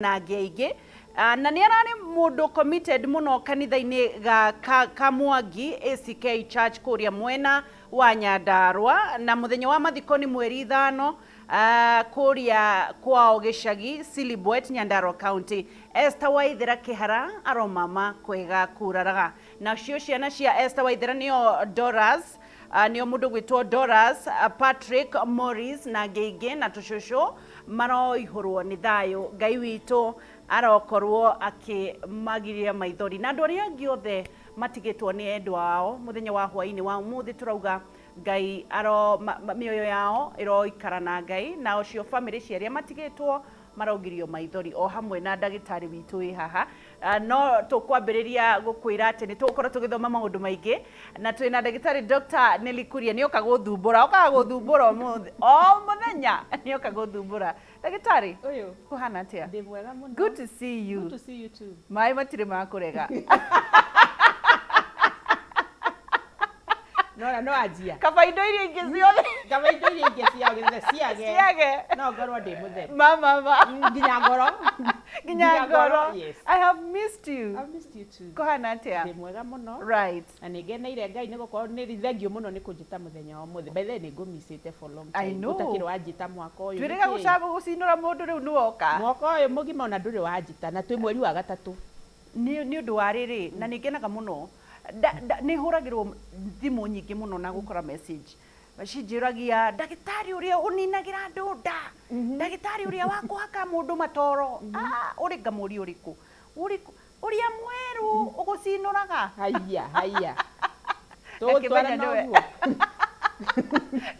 Na angĩ aingĩ. Na nĩ ararĩ mũndũ committed mũno kanitha-inĩ ga Kamwangi ACK Church kũrĩa mwena wa Nyandarua, na mũthenya wa mathiko nĩ mweri 5 kũrĩa kwao gĩcagi Silibwet, Nyandarua County. Esther Waithera Kĩhara aromama kwega kuraraga. Nacio ciana cia Esther Waithera nĩo Doras, nĩo mũndũ gwĩtwo Doras, Patrick, Morris na angĩ aingĩ na tũcũcũ maroihũrwo nĩ thayũ. Ngai witũ arokorwo akĩmagiria maithori na andũ arĩa angĩ othe matigĩtwo nĩ endwa ao. Mũthenya wa hwainĩ wa ũmũthĩ tũrauga Ngai aro mĩoyo yao ĩroikara na Ngai, na ocio famĩlĩ cia arĩa matigĩtwo marogirio maithori, o hamwe na ndagĩtarĩ witũ wĩ haha. No tũkwambĩrĩria gũkwĩra atĩ nĩ tũgũkorwo tũgĩthoma maũndũ maingĩ na twĩna ndagĩtarĩ Dr. Nelly Kuria. Nĩ oka gũthumbũra, okaga gũthumbũra ũmũthĩ o mũthenya, nĩ oka gũthumbũra. Ndagĩtarĩ, Ũyũ. Kũhana atĩa? Ndĩ mwega mũno. Good to see you. Good to see you too. Maĩ matirĩ makũrega. Nora no anjia. Kaba indo iria ingĩ ciothe. Kaba indo iria ingĩ ciothe ciage. Ciage. No ngorwo ndĩ mũtheru. Ma ma. Nginya ngoro. Nginya ngoro. Yes. I have missed you. I've missed you too. Kũhana atĩa? Ndĩ mwega mũno. Right. Na nĩ ngeneire Ngai nĩ gũkorwo nĩ thengio mũno nĩ kũnjĩta mũthenya wa ũmũthĩ. By the way, nĩ ngũmicĩte for long I time. know. Ũtakĩrĩ wanjĩta mwaka ũyũ. Twĩrĩga Nĩkĩ? Gũcinũra mũndũ rĩu nĩ woka. Mwaka ũyũ mũgima ona ndũrĩ wanjĩta na twĩ mweri wa gatatũ. Nĩ ũndũ wa rĩrĩ, na nĩ ngenaga mũno, nĩ hũragĩrwo thimũ nyingĩ mũno na gũkora message cinjĩragia, "Ndagĩtarĩ ũrĩa ũninagĩra andũ nda, ndagĩtarĩ ũrĩa wa kũhaka mũndũ matoro." Ah, ũrĩ ngamũria ũrĩkũ, ũrĩkũ ũrĩa mwerũ ũgũcinũraga? Haiya, haiya. Ngakĩmenya Tũgũtwara na nĩwe. ũguo.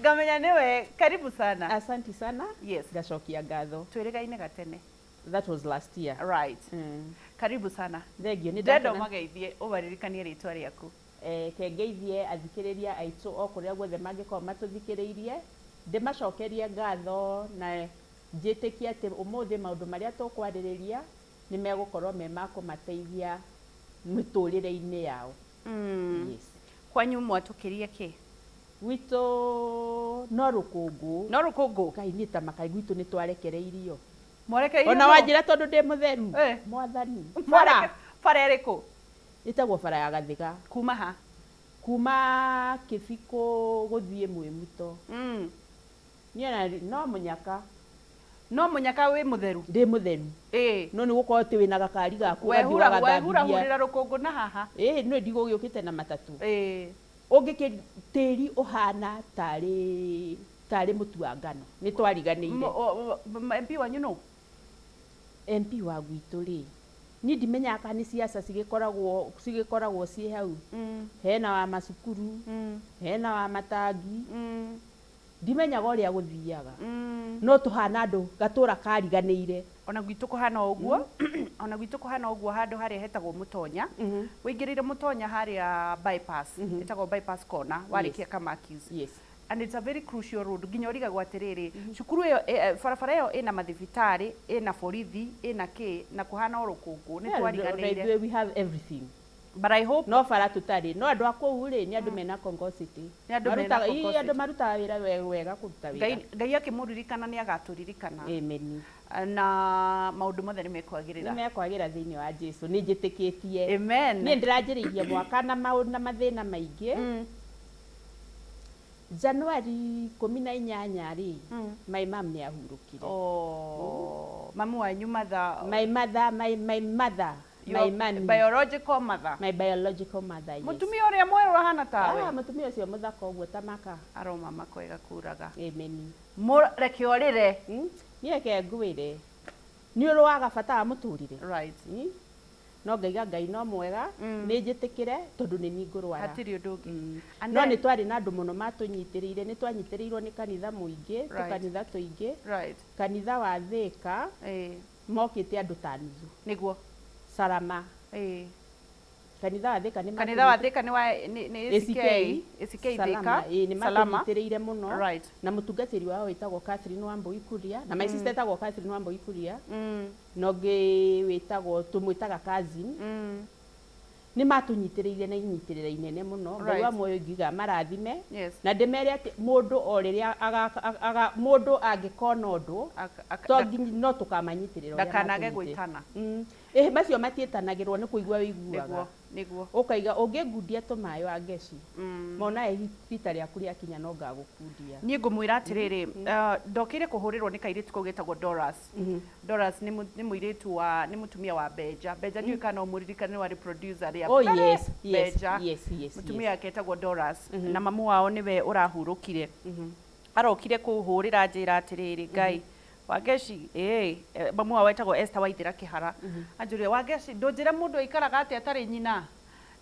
Ngamenya nĩwe. Karibu sana. Asanti sana. Yes. Ngacokia ngatho. Twĩrĩgaine gatene. That was last year. Right. Karibu sana. Thengio, nĩ Ndenda ndakena. ũmageithie, ũmaririkanie rĩtwa rĩaku. Kengeithie athikĩrĩria aitũ o kũrĩa guothe mangĩkorwo matũthikĩrĩirie, ndĩmacokerie ngatho na njĩtĩkie atĩ ũmũthĩ maũndũ marĩa tũkwarĩrĩria nĩ megũkorwo me ma kũmateithia mĩtũrĩre-inĩ yao. Yes. Kwanyu mwatũkĩria kĩ? Gwitũ no rũkũngũ. No rũkũngũ. Ngai, niĩ ta makai gwitũ nĩ twarekereirio. Mwarekereirio Ona nũ? Wanjĩra tondũ ndĩ mũtheru. Mwathani. Bara. Bara ĩrĩkũ? Ĩtagwo bara ya Gathiga. Kuma ha? Kuma Kĩbikũ gũthiĩ Mwĩmuto. Niĩ ona no mũnyaka. No mũnyaka wĩ mũtheru. Ndĩ mũtheru. No nĩ gũkorwo atĩ wĩna gakari gaku ũgathiĩ ũgagathambithia. Wehurahurĩra rũkũngũ na haha. Ĩĩ, nĩ ndigũgĩũkĩte na matatũ. Ũngĩkĩ tĩri ũhana tarĩ mũtu wa ngano. Nĩ twariganĩire. MP wanyu nũ? MP wa gwitũ rĩ, niĩ ndimenyaga kana nĩ ciaca cigĩkoragwo ciĩ hau. Hena wa macukuru, hena wa matangi. Ndimenyaga ũrĩa gũthiaga. No tũhana andũ gatũra kariganĩire. Ona gwitũ kũhana o ũguo, ona gwitũ kũhana ũguo, handũ harĩa hetagwo Mũtonya. Wĩingĩrĩire Mũtonya harĩa bypass, ĩtagwo bypass corner, warĩkia Kamakis. And it's a very crucial road, nginya ũrigagwo atĩrĩrĩ, cukuru ĩyo, barabara ĩyo ĩna mathibitarĩ, ĩna borithi, ĩna kĩ, na kũhana o rũkũngũ. Nĩ Na twariganĩire. Ithuĩ we have everything. But I hope No bara tũtarĩ. No andũ a kũu rĩ, nĩ andũ mena congosity. Nĩ andũ mena Marutaga, ii, andũ congosity. marutaga wĩra wega kũruta wĩra. Ngai akĩmũririkana nĩ agatũririkana. Amen. Na maũndũ mothe nĩ mekwagĩrĩra. Nĩ mekwagĩra thĩinĩ wa Jesu. Nĩ njĩtĩkĩtie. Amen. Niĩ ndĩranjĩrĩirie mwaka na maũndũ na mathĩna maingĩ. Januari 18 rĩ, my mom nĩ ahurũkire. Oh, mamu wanyu, mother? My mother, my mother, my Your mommy. Biological mother. My biological mother, yes. Mũtumia ũrĩa mwerũ ahana tawe. Ah, mũtumia ũcio mũthaka ũguo ta maka. Aroma kwega kuraga. Amen. Reke ũrĩre. Niĩ reke ngwĩre, nĩ ũrwaga bata wa mũtũrĩre. No ngaiga Ngai no mwega, nĩ njĩtĩkĩre tondũ nĩ niĩ ngũrwara. Hatirĩ ũndũ ũngĩ. And No nĩ twarĩ na andũ mũno matũnyitĩrĩire, nĩ twanyitĩrĩirwo nĩ kanitha mũingĩ, tũkanitha tũingĩ. Kanitha wa Thĩka mokĩte andũ ta nuthu. Salama. Kanitha wa Thĩka nĩ Kanitha wa Thĩka nĩ wa nĩ ACK. ACK Salama, Thĩka. Ĩĩ, nĩ Salama. matũnyitĩrĩire mũno. Na mũtungatĩri wao wĩtagwo Catherine Wambui Kuria, na my sister etagwo Catherine Wambui Kuria, na ũngĩ wĩtagwo, tũmwĩtaga cousin. Nĩ matũnyitĩrĩire na inyitĩrĩra inene mũno. Ngai wa muoyo ingiuga marathime. Na ndĩmere atĩ mũndũ o rĩrĩa mũndũ angĩkona ũndũ, to nginya no tũkamanyitĩrĩra ũrĩa Ndakanage matũnyitĩrĩire. Gwĩtana. Ĩhĩ, macio matiĩtanagĩrwo, nĩ kũigua wĩiguaga. Nĩguo, nĩguo. Ũkaiga ũngĩngundia tũmaĩ wa ngeci monae rita rĩaku rĩakinya no ngagũkundia. Niĩ ngũmwĩra atĩrĩrĩ, ndokĩire kũhũrĩrwo nĩ kairĩtu kau getagwo Doras. Doras nĩ mũirĩtu wa, nĩ mũtumia wa Benja. Benja, ndiũĩ kana no ũmũririkane, nĩ warĩ producer rĩa mbere. Benja. Mũtumia wake etagwo Doras, na mamu wao nĩwe ũrahurũkire. Arokire kũhũrĩra njĩra atĩrĩrĩ, Ngai Wangeci, ĩĩ, mamu wao etagwo Esther Waithĩra Kĩhara. Anjũria, "Wangeci, ndũnjĩre mũndũ aikaraga atĩa atarĩ nyina?"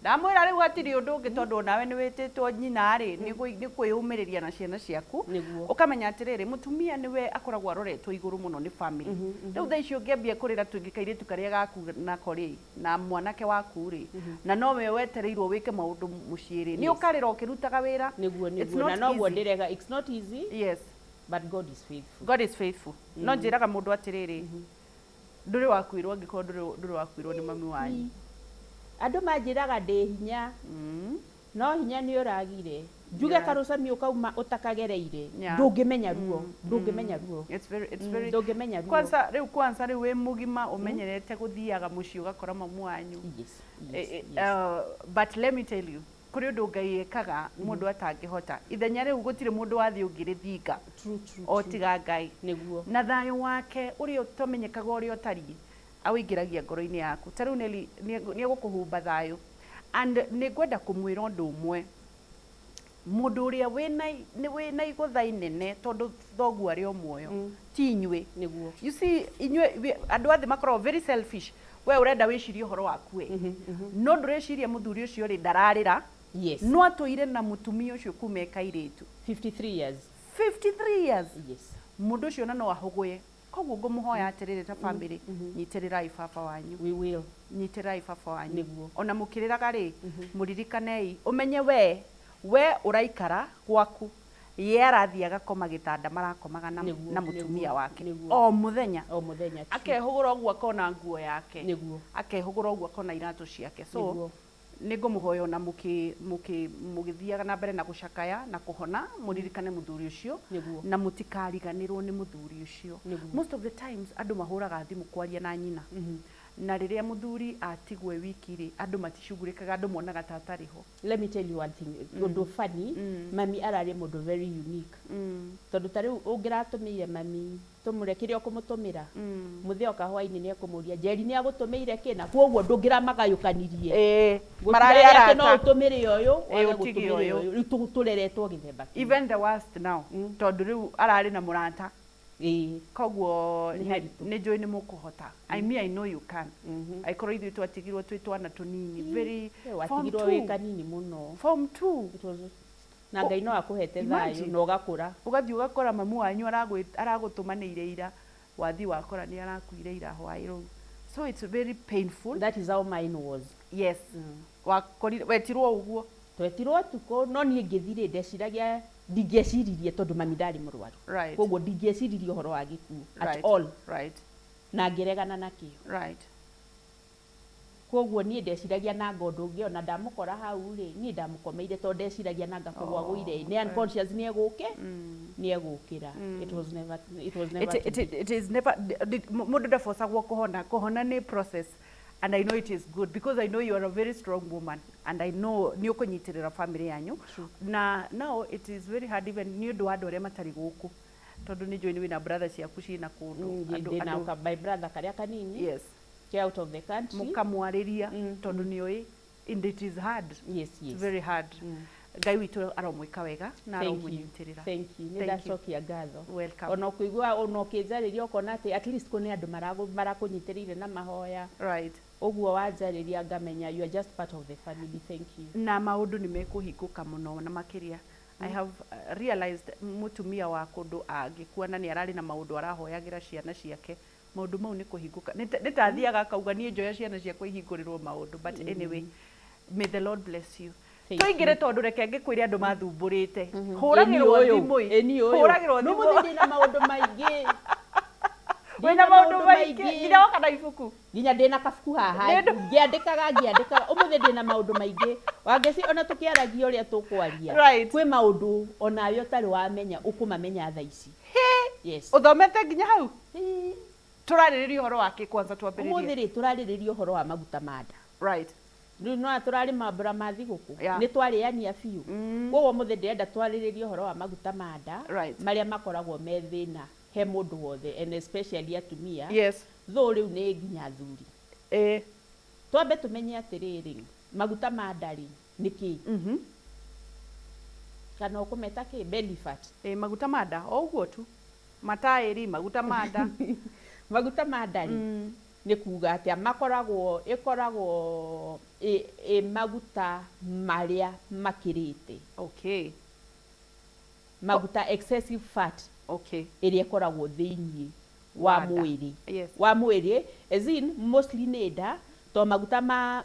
Ndamwĩra rĩu hatirĩ ũndũ ũngĩ, tondũ onawe nĩ wĩtĩtwo nyina rĩ, nĩ kwĩyũmĩrĩria na ciana ciaku. Ũkamenya atĩrĩrĩ, mũtumia nĩwe akoragwo aroretwo igũrũ mũno nĩ family. Rĩu thaa ici ũngĩambia kũrĩra tũngĩ kairĩtu karĩa gaku nako rĩ, na mwanake waku rĩ, na nowe wetereirwo wĩke maũndũ mũciĩ rĩ, nĩ ũkarĩra ũkĩrutaga wĩra. Nĩguo. It's Nĩguo, na not noguo easy. ndĩrega, it's not easy, but God is faithful. God is faithful. No njĩraga mũndũ atĩrĩrĩ, ndũrĩ wakuirwo angĩkorwo ndũrĩ wakuirwo nĩ mami wanyu. Andũ manjĩraga ndĩ hinya, no hinya nĩ ũragire njuge karũcami ũkauma ũtakagereire. Ndũngĩmenya ruo, ndũngĩmenya ruo. It's very Ndũngĩmenya ruo. Kwanza rĩu, kwanza rĩu wĩ mũgima ũmenyerete gũthiaga mũciĩ ũgakora mamu wanyu. But let me tell you, kũrĩ ũndũ Ngai ekaga mũndũ atangĩhota. Ithenya rĩu gũtirĩ mũndũ wathiĩ ũngĩrĩthinga True, true, o true. tiga Ngai. Na thayũ wake ũrĩa ũtamenyekaga ũrĩa ũtariĩ awĩingĩragia ngoro-inĩ yaku. Ta rĩu Nelly nĩ egũkũhumba thayũ, and nĩ ngwenda kũmwĩra ũndũ ũmwe, mũndũ ũrĩa wĩna igũtha inene, tondũ thoguo arĩ o muoyo, ti inyuĩ. You see, inyuĩ andũ athĩ makoragwo very selfish. We ũrenda wĩcirie ũhoro waku we, no ndũreciria mũthuri ũcio rĩ ndararĩra. No atũire na mũtumia ũcio kuma e kairĩtu. 53 years. 53 years. Yes. Mũndũ ũcio ona no ahũgũye. Koguo ngũmũhoya atĩrĩrĩ, ta family, nyitĩrĩrai baba wanyu. We will. Nyitĩrĩrai baba wanyu. Ona mũkĩrĩraga rĩ, mũririkanei, ũmenye we ũraikara gwaku, ye arathiĩ agakoma gĩtanda marakomaga na, na mũtumia wake o mũthenya. O mũthenya, true. Akehũgũra ũguo akona nguo yake, akehũgũra ũguo akona iratũ ciake. So nĩ ngũmũhoya, ona mũgĩthiaga na mbere na gũcakaya na kũhona, mũririkane mũthuri ũcio na mũtikariganĩrwo nĩ mũthuri ũcio. Most of the times andũ mahũraga thimũ kwaria na nyina, na rĩrĩa mũthuri atigwo e wiki rĩ, andũ maticugurĩkaga, andũ monaga ta atarĩ ho. Let me tell you one thing, ũndũ funny, mami ararĩ mũndũ very unique, tondũ ta rĩu ũngĩratũmĩire mami tũmũre kĩrĩa ũkũmũtũmĩra, mũthĩ oka hwainĩ nĩ ekũmũria, "Njeri nĩ agũtũmĩire kĩna?" Koguo ndũngĩramagayũkanirie. Mararĩ Gũtirarĩ atĩ no arata. ũtũmĩre ũyũ wage ũtige gũtũmĩre ũyũ. ũyũ. Rĩu tũreretwo gĩthemba kĩu. Even the worst now, tondũ rĩu ararĩ na mũrata. Koguo Nĩ haritũ. Nĩ njũĩ nĩ mũkũhota. I mean, I know you can. Angĩkorwo ithuĩ twatigirwo twĩ twana tũnini, very We form watigirwo two. wĩ kanini mũno. Form two. Na Ngai no akũhete thayũ Imagine. na ũgakũra. Ũgathiĩ ũgakora mamu wanyu aragũtũmanĩire ira, wathiĩ wakora nĩ arakuire ira hwaĩ rũu. So it's very painful. That is how mine was. Yes, wakorire wetirwo ũguo. Twetirwo ũtukũ, no niĩ ngĩthiĩ ndeciragia, ndingĩeciririe, tondũ mami ndarĩ mũrwaru. Koguo ndingĩeciririe ũhoro wa gĩkuũ at all. Na ngĩregana nakĩo. Koguo niĩ ndeciragia nanga ũndũ ũngĩ, ona ndamũkora hau rĩ, niĩ ndamũkomeire tondũ ndeciragia nanga kũgwa gũire, nĩ unconscious, nĩ egũke, nĩ egũkĩra. It was never It, to it, be. it is never mũndũ ndabocagwo kũhona. Kũhona nĩ process, and I know it is good because I know you are a very strong woman and I know nĩ ũkũnyitĩrĩra family yanyu. Na now it is very hard even nĩ ũndũ wa andũ arĩa matarĩ gũkũ, tondũ nĩ njũĩ nĩ wĩna brother ciaku ciĩna kũndũ. Ndĩna my brother karĩa kanini ke out of the country. Mũkamwarĩria, tondũ nĩ ũĩ, and it is hard. It's very hard. Ngai witũ aromwĩka wega na Thank you. aromũnyitĩrĩra. Thank you. Nĩ Thank you. ndacokia ngatho. Welcome. Ona ũkũigua, ona ũkĩnjarĩria, ũkona atĩ at least kũnĩ andũ marakũnyitĩrĩire na mahoya. Ũguo wanjarĩria ngamenya you are just part of the family. Thank you. Na maũndũ nĩ mekũhingũka mũno na makĩria. I have realized mũtumia wa kũndũ angĩkua na nĩ ararĩ na maũndũ arahoyagĩra ciana ciake, maũndũ mau nĩ kũhingũka. Nĩ ta athiaga akauga, "Niĩ njoya ciana ciakwa ihingũrĩrwo maũndũ." But anyway, may the Lord bless you. Thank Tũingĩre, tondũ reke ngĩkwĩre andũ mathumbũrĩte hũragĩrwo Ĩni ũyũ, thimũ ĩni ũyũ. hũragĩrwo No thimũ. mũthĩ ndĩna maũndũ maingĩ. Wĩna Ndĩna maũndũ maũndũ maingĩ maingĩ. nginya woka na ibuku. Nginya ndĩna kabuku haha. Ngĩandĩkaga ũmũthĩ ndĩna maũndũ maingĩ, Wangeci, ona tũkĩaragia ũrĩa tũkwaria. Right. Kwĩ maũndũ onawe ũtarĩ wamenya ũkũmamenya thaa ici. Yes. Ũthomete nginya hau? Ĩĩ. Tũrarĩrĩria ũhoro wa kĩ kwanza Ũmũthĩ twambĩrĩrie? rĩ, tũrarĩrĩria ũhoro wa maguta ma nda. Right. Rĩu no tũrarĩ mambũra ma thigũkũ. Yeah. Nĩ twarĩania biũ. Koguo ũmũthĩ ndĩrenda twarĩrĩrie ũhoro wa maguta ma nda Right. marĩa makoragwo me thĩna he mũndũ wothe, and especially atumia. Yes. Though rĩu nĩ nginya athuri. Eh. Twambe tũmenye atĩrĩrĩ, maguta ma nda rĩ, nĩ kĩ? Kana ũkũmeta kĩ? Belly fat. Eh, maguta ma nda o ũguo tu, mataĩri, maguta ma nda. Maguta ma nda rĩ, nĩ kuga atĩa? Makoragwo, ĩkoragwo ĩ maguta marĩa makĩrĩte. Okay. Maguta, excessive fat ĩrĩa ĩkoragwo thĩiniĩ wa Wa nda. mwĩrĩ. Yes. Wa mwĩrĩ, as in mostly nĩ nda, to maguta ma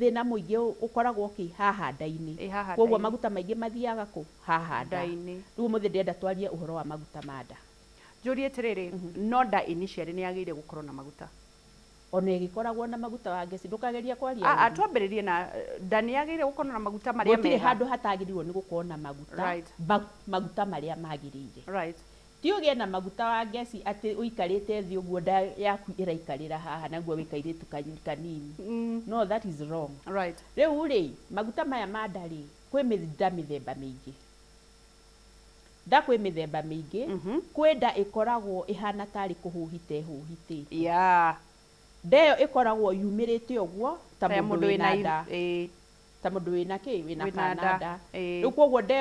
thĩna mũingĩ ũkoragwo kĩ haha nda-inĩ. Ĩ, haha Koguo nda-inĩ. maguta maingĩ mathiaga kũ? Haha nda. Nda-inĩ. Rĩu ũmũthĩ ndĩrenda twarie ũhoro wa maguta ma nda. Njũrie atĩrĩrĩ, no nda initially nĩ yagĩrĩire gũkorwo na maguta? Ona ĩgĩkoragwo na maguta, Wangeci, ndũkageria kwaria Ah, ah, ũru. Twambĩrĩrie na nda nĩ yagĩrĩire gũkorwo na maguta marĩa Gũtirĩ mega? handũ hatagĩrĩirwo nĩ gũkorwo na maguta. Right. Maguta marĩa magĩrĩire. Right. Ti ũgĩe na maguta, wa ngeci, atĩ ũikarĩte thĩ ũguo, nda yaku ĩraikarĩra haha naguo wĩ kairĩtu kanini. No, that is wrong. Right. Rĩu rĩ, maguta maya ma nda rĩ, kwĩ nda mĩthemba mĩingĩ. Nda kwĩ mĩthemba mĩingĩ. Kwĩ nda ĩkoragwo ĩhana tarĩ kũhũhita ĩhũhitĩte. Nda ĩyo ĩkoragwo yumĩrĩte ũguo ta Ta mũndũ wĩna nda, ĩ, ta mũndũ wĩna kĩ, wĩna wĩna kana nda. nda. Ĩ. Rĩu koguo nda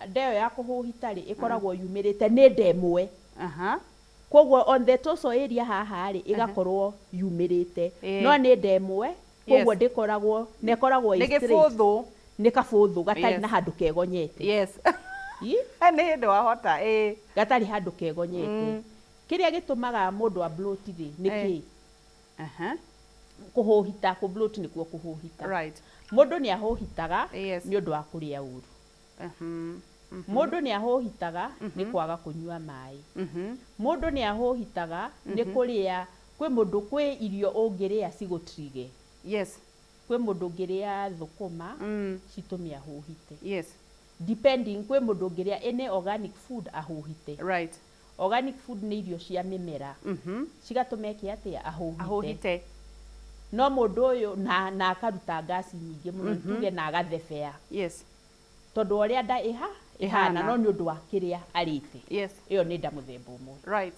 ĩyo ya kũhũhita rĩ, ĩkoragwo yumĩrĩte, nĩ nda ĩmwe. Koguo on the torso area haha rĩ, ĩgakorwo yumĩrĩte. Ĩ. No nĩ nda ĩmwe, koguo ndĩkoragwo na ĩkoragwo Nĩ ĩ straight. gĩbũthũ. Nĩ kabũthũ gatarĩ na handũ kegonyete. Ĩ? Nĩ hĩndĩ wahota, ĩ. Gatarĩ handũ kegonyete. Kĩrĩa gĩtũmaga mũndũ a bloat rĩ, nĩ kĩ? Kũhũhita, kũ bloat nĩkuo kũhũhita. Mũndũ nĩ ahũhitaga nĩ ũndũ wa kũrĩa ũru. Mũndũ nĩ ahũhitaga nĩ kwaga kũnyua maĩ. Mũndũ nĩ ahũhitaga nĩ kũrĩa, kwĩ mũndũ, kwĩ irio ũngĩrĩa cigũtrige. Kwĩ mũndũ ũngĩrĩa thũkũma citũme ahũhite. Depending, kwĩ mũndũ ũngĩrĩa any organic food ahũhite. Organic food nĩ irio cia mĩmera, cigatũma eke atĩa? Ahũhite. Ahũhite. No mũndũ ũyũ na akaruta ngasi nyingĩ mũno, tuge na agathebea, tondũ ũrĩa nda ĩha ĩhana. Ĩhana. No nĩ ũndũ wa kĩrĩa arĩte. Ĩyo nĩ nda mũthemba ũmwe.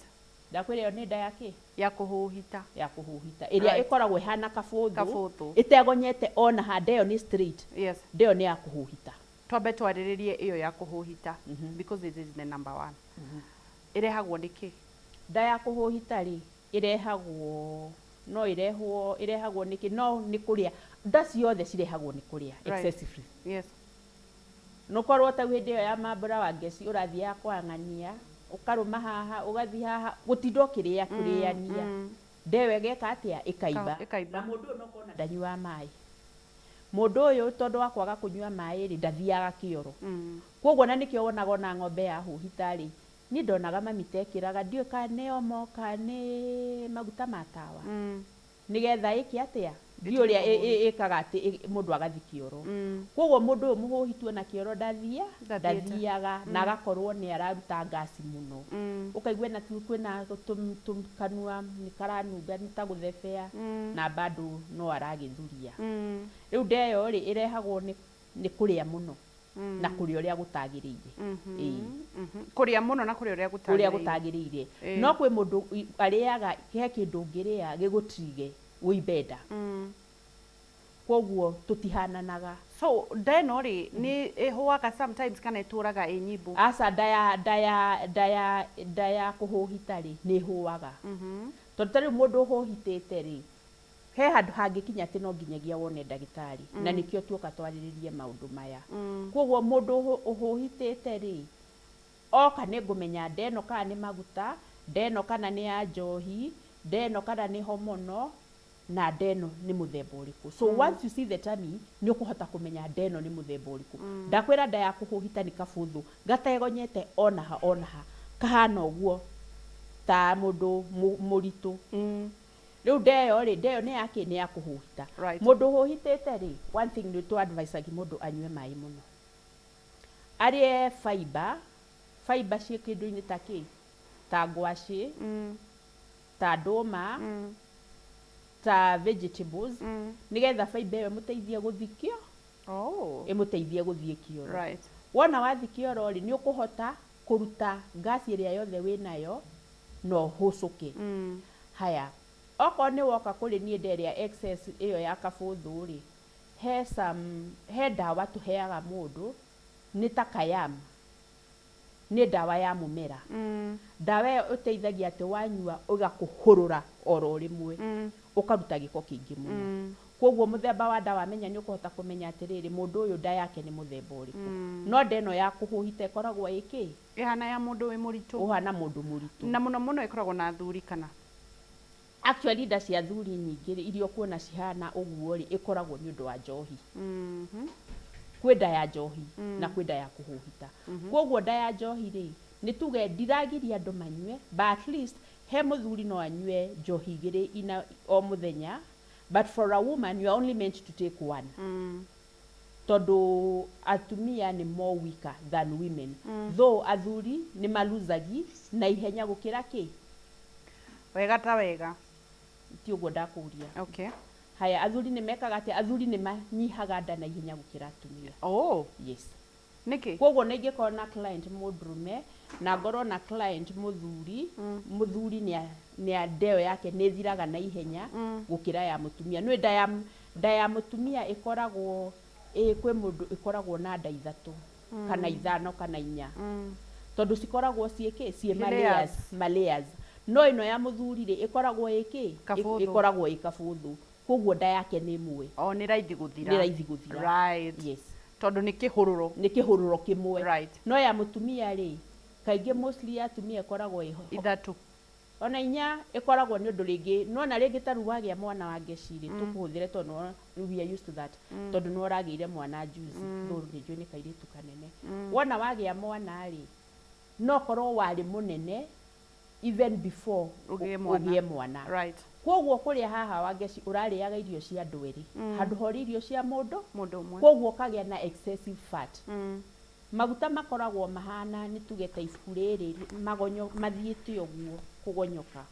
Ndakwĩra ĩyo nĩ nda ya kĩ? Ya kũhũhita. Ya kũhũhita, ĩrĩa ĩkoragwo ĩhana kabũthũ, Kabũthũ. ĩtegonyete ona ha, nda ĩyo nĩ straight. Nda ĩyo nĩ ya kũhũhita. Twambe twarĩrĩrie ĩyo ya kũhũhita because it is the number one. Ĩrehagwo nĩ kĩ? Nda ya kũhũhita rĩ, ĩrehagwo, no ĩrehwo, ĩrehagwo nĩkĩ? No nĩ kũrĩa. Nda ciothe cirehagwo nĩ kũrĩa excessively. Nũkorwo tau hĩndĩ ĩyo ya mambũra wa ngeci, ũrathiaga kwang'ania, ũkarũma haha, ũgathiĩ haha, gũtinda ũkĩrĩa kũrĩania, nda ĩyo ĩgeka atĩa? Ĩkaimba. Ĩkaimba. Na mũndũ ũyũ no kona ndanyuaga maĩ. Mũndũ ũyũ tondũ wa kwaga kũnyua maĩ rĩ, ndathiaga kĩoro. Koguo na nĩkĩo wonaga ona ng'ombe yahũhita rĩ, niĩ ndonaga mami tekĩraga, ndiũĩ kana nĩ omo kana nĩ maguta ma tawa, nĩgetha ĩke atĩa, ndiũ ũrĩa ĩkaga atĩ mũndũ agathiĩ kĩoro. Koguo mũndũ ũyũ mũhũhitu ona kĩoro ndathia Ndathiĩte. Ndathiaga, na agakorwo nĩ araruta ngasi mũno. Ũkaigua ena kwĩna kanua nĩ karanunga, nĩ ta gũthebea, na bado no aragĩthuria. Rĩu nda ĩyo rĩ, ĩrehagwo nĩ kũrĩa mũno na kũrĩa ũrĩa gũtagĩrĩire. Ĩĩ. Kũrĩa mũno na kũrĩa ũrĩa ũrĩa gũtagĩrĩire. Gũtagĩrĩire. Ĩĩ. No kwĩ mũndũ arĩaga, he kĩndũ ũngĩrĩa gĩgũtrige wĩimbe nda. Koguo tũtihananaga. So nda ĩno rĩ, nĩ ĩhũaga sometimes kana ĩtũraga ĩ nyimbo? Aca, nda ya kũhũhita rĩ, nĩ ĩhũaga. Tondũ ta rĩu mũndũ ũhũhitĩte rĩ, he handũ hangĩkinya atĩ no nginyagia wone ndagĩtarĩ. Na nĩkĩo tuoka twarĩrĩrie maũndũ maya. Koguo mũndũ ũhũhitĩte rĩ, oka nĩ ngũmenya nda ĩno kana nĩ maguta, nda ĩno kana nĩ ya njohi, nda ĩno kana nĩ hormonal, na nda ĩno nĩ mũthemba ũrĩkũ. So once you see the tummy, nĩ ũkũhota kũmenya nda ĩno nĩ mũthemba ũrĩkũ. Ndakwĩra nda ya kũhũhita nĩ kabũthũ gategonyete onaha onaha, kahana ũguo. Ta mũndũ mũritũ. Rĩu ndeyo rĩ, ndeyo nĩ yakĩ? Nĩ ya kũhũhita. Mũndũ ũhũhitĩte rĩ, one thing nĩ tũ advice mũndũ anyue maĩ mũno, arĩe fiber. Fiber ciĩ kĩndũ-inĩ ta kĩ? Ta ngwacĩ, ta ndũma, ta vegetables, nĩgetha fiber ĩyo ĩmũteithie gũthikio, ĩmũteithie gũthiĩ kĩoro. Wona wathiĩ kĩoro rĩ, nĩ ũkũhota kũruta ngasi ĩrĩa yothe wĩnayo na ũhũcũke. Haya, okorwo nĩ woka kũrĩ niĩ nderĩa excess ĩyo ya kabũthũ rĩ, he some, he ndawa tũheaga mũndũ, nĩ ta kayam, nĩ ndawa ya mũmera. Ndawa ĩyo ĩteithagia atĩ wanyua ĩgakũhũrũra oro rĩmwe, ũkaruta gĩko kĩingĩ mũno. Koguo mũthemba wa ndawa menya nĩ ũkũhota kũmenya atĩrĩrĩ, mũndũ ũyũ nda yake nĩ mũthemba ũrĩkũ. No nda ĩno ya kũhũhita ĩkoragwo ĩkĩ? Ĩhana ya mũndũ wĩ mũritũ. Ũhana mũndũ mũritũ. Na mũno mũno ĩkoragwo na athuri kana? Actually nda cia athuri nyingĩ rĩ, iria ũkuona cihana ũguo rĩ, ĩkoragwo nĩ ũndũ wa njohi. Kwĩ nda ya njohi na kwĩ nda ya kũhũhita. Koguo nda ya njohi rĩ, nĩ tuge ndiragiria andũ manyue, but at least he mũthuri no anyue njohi igĩrĩ ina o mũthenya, but for a woman you are only meant to take one. Tondũ atumia nĩ more weaker than women. Though athuri nĩ maluzagi na ihenya gũkĩra kĩ? Wega ta wega. Ti ũguo ndakũria. Okay. Haya, athuri nĩ mekaga atĩa? Athuri nĩ manyihaga nda na ihenya gũkĩra atumia. Oh. Yes. Nĩkĩ? Koguo na ingĩkorwo na client mũndũrũme na ngorwo na client mũthuri, mũthuri nĩ ndeo yake nĩ ĩthiraga na ihenya gũkĩra ya mũtumia. Nĩ nda ya mũtumia ĩkoragwo ĩ, kwĩ mũndũ ĩkoragwo na nda ithatũ kana ithano kana inya, tondũ cikoragwo ciĩ kĩ? Ciĩ ma layers. Layers, ma layers. No ĩno ya mũthuri rĩ, ĩkoragwo ĩ kĩ? Kabũthũ. Ĩkoragwo ĩ kabũthũ, koguo nda yake nĩ ĩmwe. O nĩ raithi gũthira. Nĩ raithi gũthira. Yes. Tondũ nĩ kĩhũrũro. Nĩ kĩhũrũro kĩmwe. No ya mũtumia rĩ, kaingĩ mostly ya atumia ĩkoragwo ĩho Ithatũ. Ona inya ĩkoragwo, nĩ ũndũ rĩngĩ nona rĩngĩ ta rĩu wagĩa mwana wa ngeci rĩ, tũkũhũthĩre tondũ we are used to that, tondũ nĩ ũragĩire mwana juzi, though nĩ njũĩ nĩ kairĩtu kanene. Wona wagĩa mwana rĩ, no korwo warĩ mũnene even before ũgĩe mwana. Ũgĩe mwana. Koguo kũrĩa haha wa ngeci ũrarĩaga irio cia andũ erĩ handũ ha ũrĩe irio cia mũndũ mũndũ ũmwe. Koguo ũkagĩa na excessive fat. Maguta makoragwo mahana, nĩ tuge ta ibuku rĩrĩ magonyo mathiĩte ũguo kũgonyoka.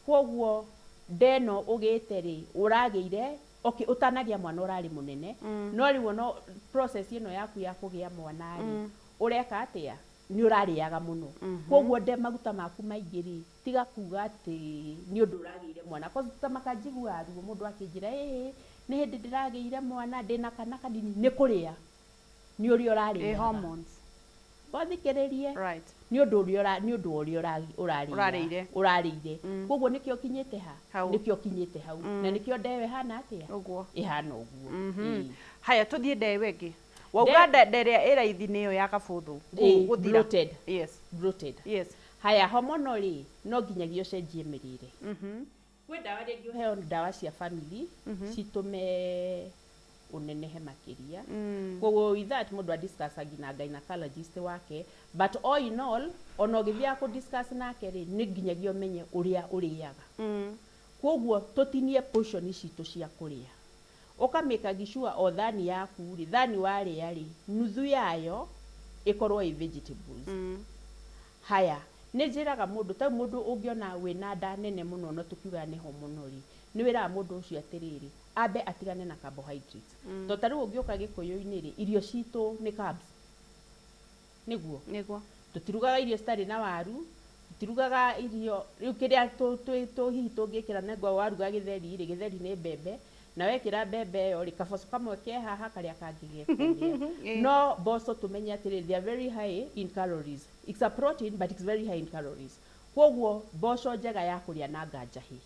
Koguo ndeno ũgĩte rĩ, ũragĩire, okay, ũtanagĩa mwana ũrarĩ mũnene, no rĩu ono process ĩno yaku ya kũgĩa mwana rĩ, ũreka atĩa? Nĩ ũrarĩaga mũno. Koguo nde maguta maku maingĩ rĩ, tiga kuga atĩ nĩ ũndũ ũragĩire mwana. Cause ta makanjiguaga ruo mũndũ akĩnjĩra, ĩĩ nĩ hĩndĩ ndĩragĩire mwana, ndĩna kana kanini, nĩ kũrĩa, nĩ ũrĩa ũrarĩaga. Hormones. Wathikĩrĩrie. Nĩ ũndũ ũrĩa nĩ ũndũ wa ũrĩa ũrarĩaga. Ũrarĩire. Ũrarĩire. Koguo nĩkĩo kinyĩte ha Hau. Nĩkĩo kinyĩte hau, na nĩkĩo ndeyo ĩhana atĩa? Ũguo. Ĩhana ũguo. Ĩĩ. Haya, tũthiĩ ndewe ĩngĩ. Wauga nda ĩrĩa ĩ raithi nĩyo ya kabũthũ. Ĩĩ, gũthira. Bloated. Bloated. Haya, hormonal rĩ, no nginyagia ũcenjie mĩrĩre. Kwĩ ndawa rĩngĩ ũheo, ndawa cia family citũme ũnenehe makĩria. Koguo with that mũndũ adiscussagi na gynecologist wake, but all in all, ona ũgĩthiaga kũ discuss nake rĩ, nĩ nginyagia ũmenye ũrĩa ũrĩaga. Koguo tũtinie portion citũ cia kũrĩa, ũkamĩkagi sure o thani yaku rĩ, thani warĩa rĩ, nuthu yayo ĩkorwo ĩ vegetables. Haya, nĩ njĩraga mũndũ ta mũndũ ũngĩona wĩna nda nene mũno, no tũkiugaga nĩ hormonal rĩ, nĩ wĩraga mũndũ ũcio atĩrĩrĩ, ambe atigane na carbohydrates. To ta rĩu ũngĩũka gĩkũyũ-inĩ rĩ, irio citũ nĩ carbs, nĩguo? Nĩguo. Tũtirugaga irio citarĩ na waru, tũtirugaga irio rĩu kĩrĩa hihi tũngĩkĩra nĩguo waruga gĩtheri rĩ, gĩtheri nĩ mbembe, na wekĩra mbembe ĩyo rĩ, kaboco kamwe ke haha, karĩa kangĩ ge kũrĩa. No mboco tũmenye atĩrĩrĩ, they are very high in calories. It's a protein, but it's very high in calories. Koguo mboco njega ya kũrĩa na nganjahĩ.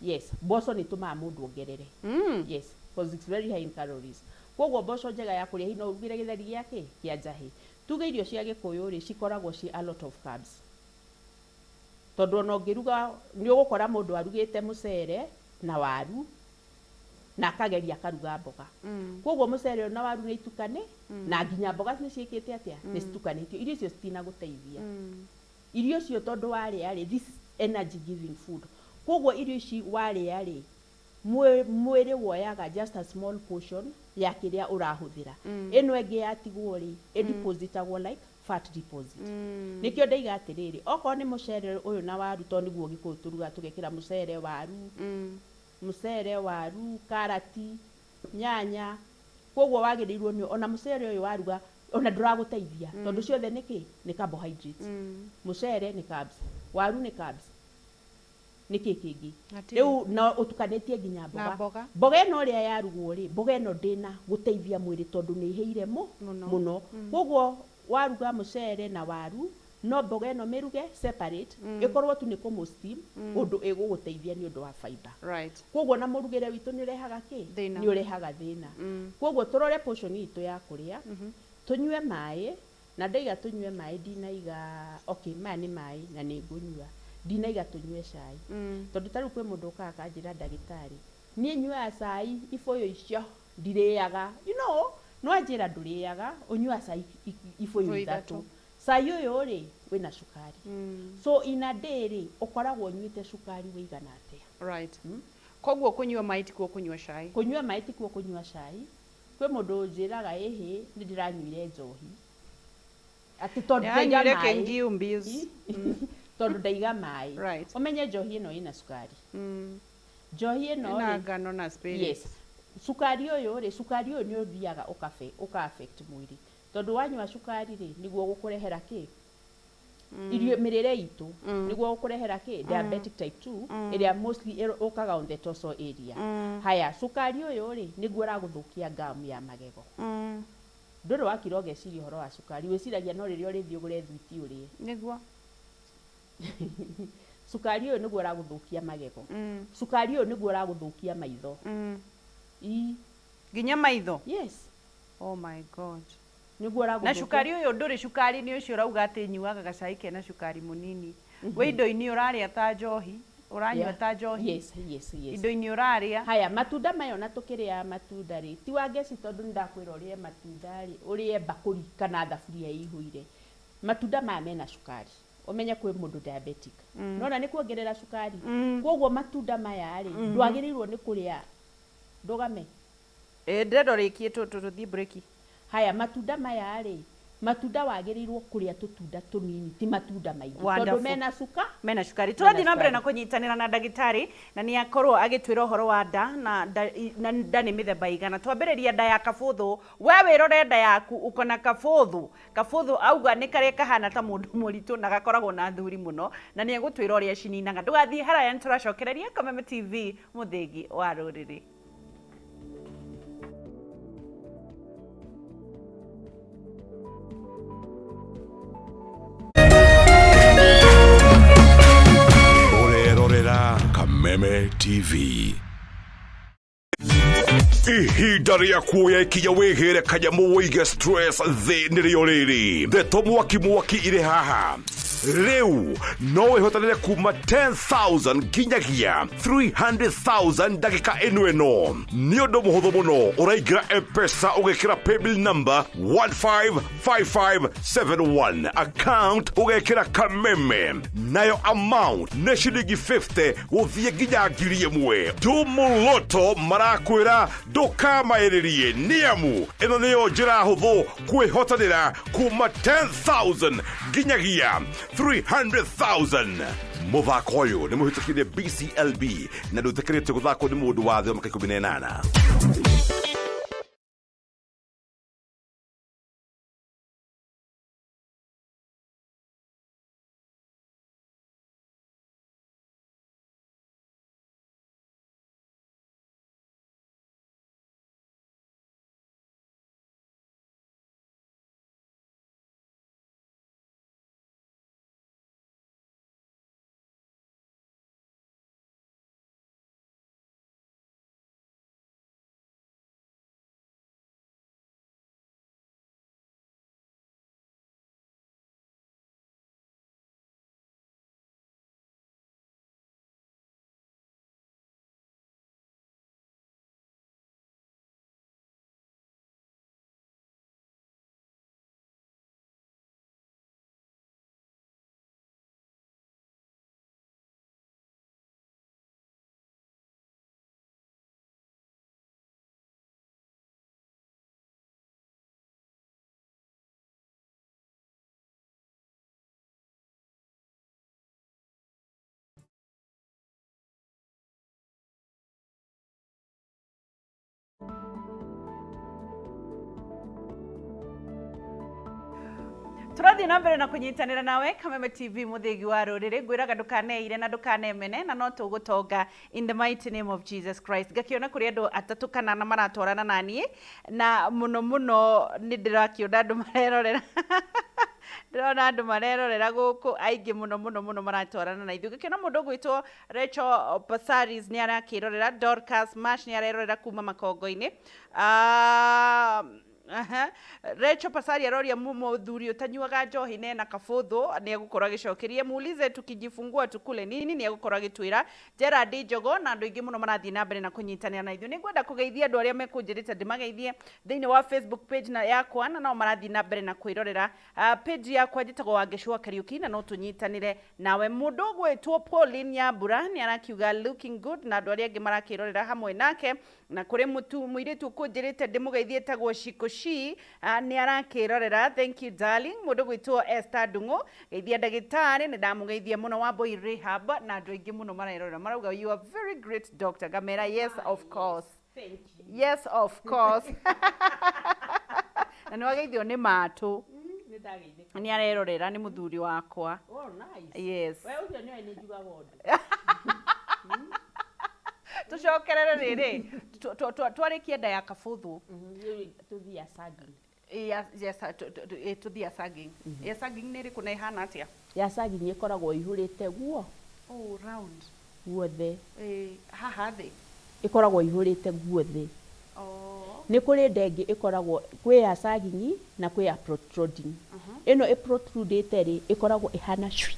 Yes, mboco nĩ ĩtũmaga mũndũ ongerere. Yes, because it's very high in calories. Koguo mboco njega ya kũrĩa, hihi no ũrugĩre gĩtheri gĩa kĩ? Kĩa njahĩ. Tuge irio cia gĩkũyũ rĩ, cikoragwo ci a lot of carbs, tondũ ona ũngĩruga nĩ ũgũkora mũndũ arugĩte mũcere na waru. Na akageria akaruga mboga. Koguo mucere na waru nĩ itukane, na nginya mboga nĩ ciĩkĩte atĩa, nĩ citukanĩtio. Irio icio citinagũteithia. Irio icio tondũ warĩa rĩ, this is energy giving food. Koguo irio ici warĩa rĩ, mwĩrĩ woyaga just a small portion ya kĩrĩa ũrahũthĩra. Ĩno ĩngĩ yatigwo rĩ, ĩdepositagwo like fat deposit. Nĩkĩo ndaiga atĩrĩrĩ, okorwo nĩ mũcere ũyũ na waru, tondũ nĩguo Gĩkũyũ tũrugaga, tũgekĩra mũcere, waru, mũcere, waru, karati, nyanya. Koguo wagĩrĩirwo nĩ ona mũcere ũyũ waruga ona ndũragũteithia, tondũ ciothe nĩ kĩ? Nĩ carbohydrates. Mũcere nĩ carbs, waru nĩ carbs, nĩ kĩ kĩngĩ? Hatirĩ. Rĩu no ũtukanĩtie nginya mboga. Na mboga. Mboga ĩno ũrĩa yarugwo rĩ, mboga ĩno ndĩna gũteithia mwĩrĩ tondũ nĩ ĩhĩire Mũno. Mũno. Koguo waruga mũcere na waru, no mboga ĩno mĩruge separate, ĩkorwo tu nĩ kũmũ steam ũndũ ĩgũgũteithia nĩ ũndũ wa fiber. Koguo na mũrugĩre witũ nĩ ũrehaga kĩ? Thĩna. Nĩ ũrehaga thĩna. Koguo tũrore portion itũ ya kũrĩa, tũnyue maĩ. Na ndaiga tũnyue maĩ, ndinaiga okay, maya nĩ maĩ na nĩ ngũnyua, ndinaiga tũnyue cai. Tondũ ta rĩu kwĩ mũndũ ũkaga akanjĩra, ndagĩtarĩ, niĩ nyuaga cai ibũyũ icio, ndirĩaga. You know, no anjĩra ndũrĩaga, ũnyuaga cai ibũyũ Ibũyũ ithatũ. Ithatũ. Cai ũyũ rĩ, wĩna cukari. So in a day rĩ, ũkoragwo ũnyuĩte cukari wĩigana atĩa? Koguo kũnyua maĩ tikuo kũnyua cai. Kũnyua maĩ tikuo kũnyua cai. Kwĩ mũndũ ũnjĩraga, ĩhĩ, nĩ ndĩranyuire njohi atĩ tondũ ndaiga Yanyuire maĩ. Kĩngiumbis. Tondũ ndaiga maĩ. Ũmenye njohi ĩno ĩna cukari. Njohi ĩno Ĩna rĩ, ngano na spirits. Yes, cukari ũyũ rĩ, cukari ũyũ nĩ ũthiaga ũka affect mwĩrĩ, tondũ wanyua cukari rĩ, nĩguo gũkũrehera kĩ? Irio, mĩrĩre itũ nĩguo gũkũrehera kĩ? Diabetic type 2, ĩrĩa mostly ũkaga on the torso area. Haya, cukari ũyũ rĩ, nĩguo ũragũthũkia gum ya magego. Ndũrĩ wakira ũgeciria ũhoro wa cukari, wĩciragia no rĩrĩa ũrĩthiĩ ũgũre thwiti ũrĩe. Nĩguo. Cukari ũyũ nĩguo ũragũthũkia magego. Cukari ũyũ nĩguo ũragũthũkia maitho. Ii. Nginya maitho. Yes. Oh my God. Nĩguo Na ũragũthũkia. Cukari ũyũ ndũrĩ cukari nĩ ũcio ũrauga atĩ nyuaga gacai kena cukari mũnini. Wĩ indo-inĩ ũrarĩa ta njohi, ũranyua ta njohi. Yes. Indo-inĩ ũrarĩa. Haya, matunda maya, ona tũkĩrĩa matunda rĩ, ti wa ngeci, tondũ nĩ ndakwĩra ũrĩe matunda rĩ, ũrĩe mbakũri kana thaburia ĩihũire. Matunda maya mena cukari. Ũmenye kwĩ mũndũ diabetic, nona nĩ kuongerera cukari. Koguo matunda maya rĩ, ndwagĩrĩirwo nĩ kũrĩa ndũgame. Ĩ, ndĩrenda ũrĩkie tũthiĩ break. Haya, matunda maya rĩ, matunda wagĩrĩirwo kũrĩa tũtunda tũnini, ti matunda maingĩ, tondũ Wonderful. mena cuka. Mena cukari. Tũrathiĩ na mbere Cukari. Na kũnyitanĩra na ndagĩtarĩ, na nĩ akorwo agĩtwĩra ũhoro wa nda na nda, na nda nĩ mĩthemba igana. Twambĩrĩria nda ya kabũthũ. We wĩrore nda yaku, ũkona kabũthũ. Kabũthũ auga nĩ karĩa kahana ta mũndũ mũritũ na gakoragwo na athuri mũno, na nĩ egũtwĩra ũrĩa cininaga. Ndũgathiĩ haraya, nĩ tũracokereria. Kameme TV, mũthĩgi wa rũrĩrĩ. Ũrerorera Kameme TV. Ihinda rĩa kuoya ikinya wĩgĩre kanyamũ wĩige stress thĩ nĩrĩo rĩrĩ. Ndeto mwaki mwaki irĩ haha. Rĩu no wĩhotanĩre kuma 10,000 nginyagia 300,000 ndagĩka ĩno. Ĩno nĩ ũndũ mũhũthũ mũno. Ũraingĩra M-Pesa, ũgekĩra paybill number 155571, account ũgekĩra Kameme, nayo amount nĩ ciringi 50 gũthiĩ nginya 1,000. Tumũloto marakwĩra ndũkamaĩrĩrie, nĩamu ĩno nĩyo njĩra hũthũ kwĩhotanĩra kuma 10,000 nginyagia 300,000. Mũthako ũyũ nĩ mũhĩtũkire BCLB na ndũtĩkĩrĩtio gũthakwo nĩ mũndũ wa thĩ wa mĩaka 18. Tũrathiĩ na mbere na kũnyitanĩra nawe Kameme TV, mũthĩgi wa rũrĩrĩ. Ngwĩraga ndũkaneire na ndũkanemene, na no tũgũtonga in the mighty name of Jesus Christ. Ngakĩona kũrĩ andũ atatũ kana ana maratwarana na niĩ, na mũno mũno nĩ ndĩrakĩona andũ marerorera, ndĩrona andũ marerorera gũkũ aingĩ mũno mũno mũno maratwarana na ithuĩ. Ngakĩona mũndũ ũgwĩtwo Rachel Pasaris nĩ arakĩrorera, Dorcas Mash nĩ arerorera kuma Makongo-inĩ. Aha. Rachel Pasari aroria mũthuri ũtanyuaga njohi na ena kabũthũ nĩ egũkorwo agĩcokeria, muulize tukijifungua tukule nini, nĩ egũkorwo agĩtwĩra. Gerard Njogo na andũ aingĩ mũno marathiĩ na mbere na kũnyitanĩra na ithuĩ. Nĩ ngwenda kũgeithia andũ arĩa mekũnjĩrĩte ndĩmageithie thĩinĩ wa Facebook page na yakwa, na nao marathiĩ na mbere na kwĩrorera. Page yakwa njĩtagwo Wangeci wa Kariũki, na no tũnyitanĩre nawe. Mũndũ ũgwĩtwo Pauline Nyambura nĩ arakiuga looking good, na andũ arĩa angĩ marakĩrorera hamwe nake. Na kũrĩ mũtu mũirĩtu ũkũnjĩrĩte ndĩmũgeithie etagwo Shikoshi, nĩ arakĩrorera, thank you darling. Mũndũ gwĩtwo Esther Ndung'u, geithia ndagĩtarĩ, nĩ ndamũgeithia mũno. Wambui Rehab na andũ aingĩ mũno marerorera, marauga you are very great doctor. Ngamera yes, of course. Thank you. Yes, of course. Na nĩ wageithio nĩ matũ. Nĩ ndageithĩka. Nĩ arerorera, nĩ mũthuri wakwa. Oh, nice. Yes. We ũcio nĩwe nĩ njugaga ũndũ. Tũcokerere rĩrĩ, twarĩkia nda ya kabũthũ. Rĩu tũthiĩ ya sagging. Yes, tũthiĩ ya sagging. Ya sagging nĩ ĩrĩkũ na ĩhana atĩa? Ya sagging ĩkoragwo ĩihũrĩte guo Oh, round. Guothe. Haha thĩ. Ĩkoragwo ĩihũrĩte guothe. Oh. Nĩ kũrĩ nda ĩngĩ ĩkoragwo kwĩ ya sagging na kwĩ ya protruding. Ĩno ĩ protrudĩte rĩ, ĩkoragwo ĩhana cui.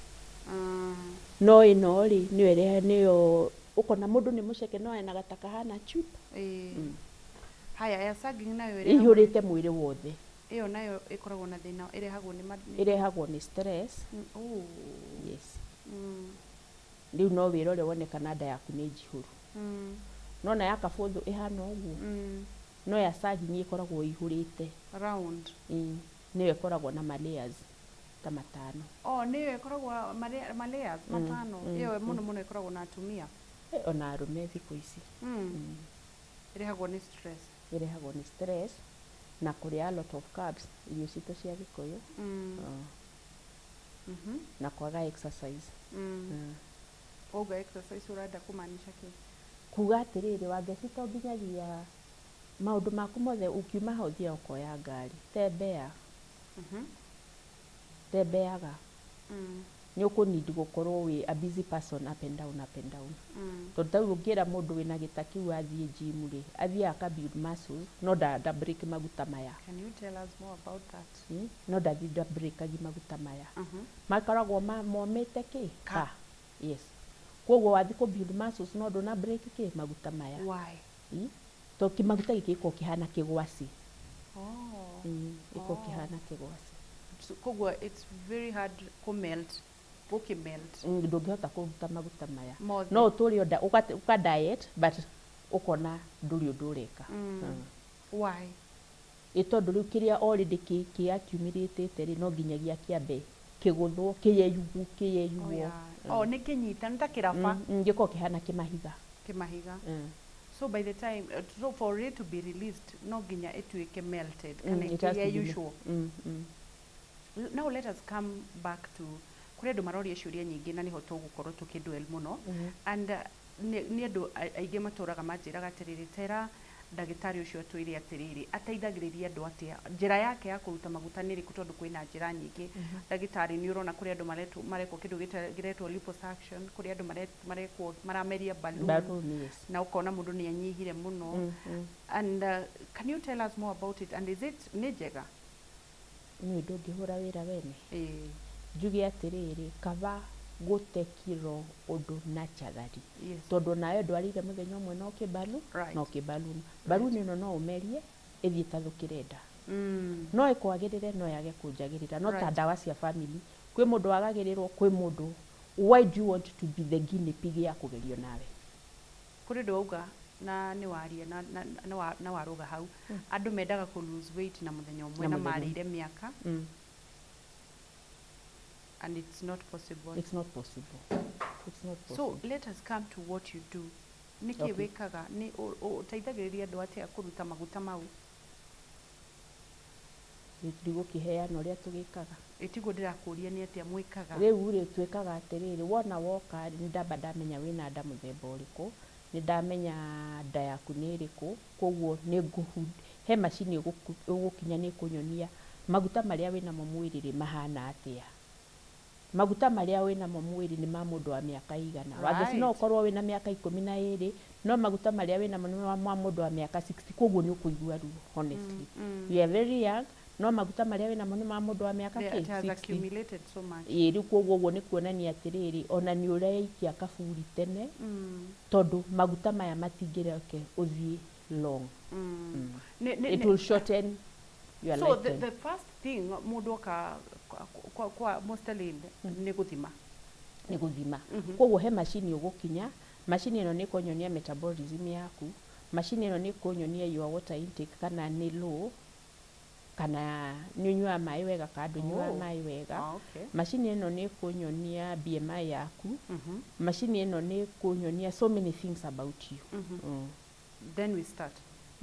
No ĩno rĩ, nĩyo ĩrĩa nĩyo ũkona mũndũ nĩ mũceke no ena gata kahana chup. Haya, ya sagging nayo ĩrehagwo Ĩihũrĩte mwĩrĩ wothe. Ĩyo nayo ĩkoragwo na thĩna, ĩrehagwo nĩ Ĩrehagwo nĩ stress. Oh. Yes. Rĩu no wĩrore wone kana nda yaku nĩ njihũru. Nona ya kabũthũ ĩhana ũguo. No ya sagging ĩkoragwo ĩihũrĩte. Round. Nĩyo ĩkoragwo na ma layers ta matano. Oh, nĩyo ĩkoragwo ma layers matano. Ĩyo mũno mũno ĩkoragwo na atumia. Ona arũme thikũ ici. Ĩrehagwo nĩ stress. Ĩrehagwo nĩ stress na kũrĩa a lot of carbs, irio citũ cia Gĩkũyũ. Na kwaga exercise. Wauga exercise ũrenda kũmaanisha kĩ? Kuga atĩrĩrĩ, Wangeci, to nginyagia maũndũ maku mothe ũkiuma hau ũthiaga ũkoya ngari. Tembea. Tembeaga. Nĩ ũkũ need gũkorwo wĩ a busy person, up and down, up and down. Tondũ ta rĩu ũngĩra mũndũ wĩna gĩta kĩu athiĩ gym rĩ, athiaga aka build muscles, no nda break maguta maya. Can you tell us more about that? No ndathi nda breakagi maguta maya. Makoragwo momĩte kĩ? Ka. Yes. Koguo wathiĩ kũ build muscles no ndũna break kĩ maguta maya. Why? To kĩmaguta gĩkĩ gĩkoragwo kĩhana kĩgwaci. Oh. Gĩkoragwo kĩhana kĩgwaci. So, koguo it's very hard kũ melt, gũkĩ melt. Ndũngĩhota kũruta maguta maya. Mothe. No ũtũre ũka diet, but ũkona ndũrĩ ũndũ ũreka. Why? Ĩ tondũ rĩu kĩrĩa already kĩ accumulate rĩ, no nginyagia kĩambe kĩgũthwo, kĩyeyugwo, Oh, kĩyeyugwo. yeah. Oh, nĩ kĩnyita, nĩ ta kĩraba. Gĩkoragwo kĩhana kĩmahiga. Kĩmahiga. So by the time, so for it to be released, no nginya ĩtuĩke melted kana It has to be ĩkĩyeyucwo. Now let us come back to kũrĩ andũ maroria ciũria nyingĩ, na nĩho tũgũkorwo tũkĩdwell mũno. And nĩ andũ aingĩ matũraga manjĩraga atĩrĩrĩ, tera ndagĩtarĩ ũcio atwĩre atĩrĩrĩ, ateithagĩrĩria andũ atĩa, njĩra yake ya kũruta maguta nĩ ĩrĩkũ, tondũ kwĩna njĩra nyingĩ. Ndagĩtarĩ, nĩ ũrona kũrĩ andũ marekwo kĩndũ kĩretwo liposuction, kũrĩ andũ marekwo marameria balloon, Balloon, yes. na ũkona mũndũ nĩ anyihire mũno. And can you tell us more about it, and is it nĩ njega? Nĩũĩ ndũngĩhũra wĩra wene. Ĩĩ. Njuge atĩrĩrĩ, kaba gũte kiro ũndũ naturally. Tondũ nawe ndwarĩire mũthenya ũmwe no kĩbalu no kĩbaluni. Baluni ĩno no ũmerie ĩthiĩ ĩtathũkĩre nda. No ĩkwagĩrĩre, no yage kũnjagĩrĩra. No ta ndawa cia family, kwĩ mũndũ wagagĩrĩrwo, kwĩ mũndũ, why do you want to be the guinea pig ya kũgerio nawe? Kũrĩ ũndũ wauga na nĩ waria na warũga hau, andũ mendaga kũ lose weight na mũthenya ũmwe Na na mũthenya. Marĩire mĩaka, and it's not possible. It's not possible. It's not possible. So let us come to what you do. Nĩkĩ wĩkaga, nĩ ũteithagĩrĩria andũ atĩa kũruta maguta mau? Ndigũkĩheana ũrĩa tũgĩkaga. Ĩtiguo ndĩrakũria nĩ atĩa mwĩkaga. Rĩu rĩ, twĩkaga atĩrĩrĩ, wona woka rĩ, nĩ ndamba ndamenya wĩna nda mũthemba ũrĩkũ, nĩ ndamenya nda yaku nĩ ĩrĩkũ, koguo nĩ ngũhu he macini ũgũkinya nĩ ĩkũnyonia maguta marĩa wĩnamo mwĩrĩ rĩ mahana atĩa. Maguta marĩa wĩnamo mwĩrĩ nĩ ma mũndũ wa mĩaka ĩigana. Wathe no ũkorwo wĩna mĩaka 12, no maguta marĩa wĩnamo nĩ ma mũndũ wa mĩaka 60, koguo nĩ ũkũigua ruo honestly. You are very young, no maguta marĩa wĩnamo nĩ ma mũndũ wa mĩaka It kĩ has 60. accumulated so much. Ĩĩ, rĩu koguo ũguo nĩ kuonania atĩrĩrĩ, ona nĩ ũreikia kaburi tene, tondũ maguta maya matingĩreke ũthiĩ long. It will shorten your So the, lifetime. the first thing mũndũ oka kwa Mustelin nĩ gũthima. Nĩ gũthima. Koguo he macini ũgũkinya, macini ĩno nĩ ĩkũnyonia metabolism yaku, macini ĩno nĩ ĩkũnyonia your water intake kana nĩ low, kana nĩ ũnyuaga maĩ wega kana ndũnyuaga maĩ wega. Macini ĩno nĩ ĩkũnyonia BMI yaku. Macini ĩno nĩ ĩkũnyonia so many things about you. Then we start.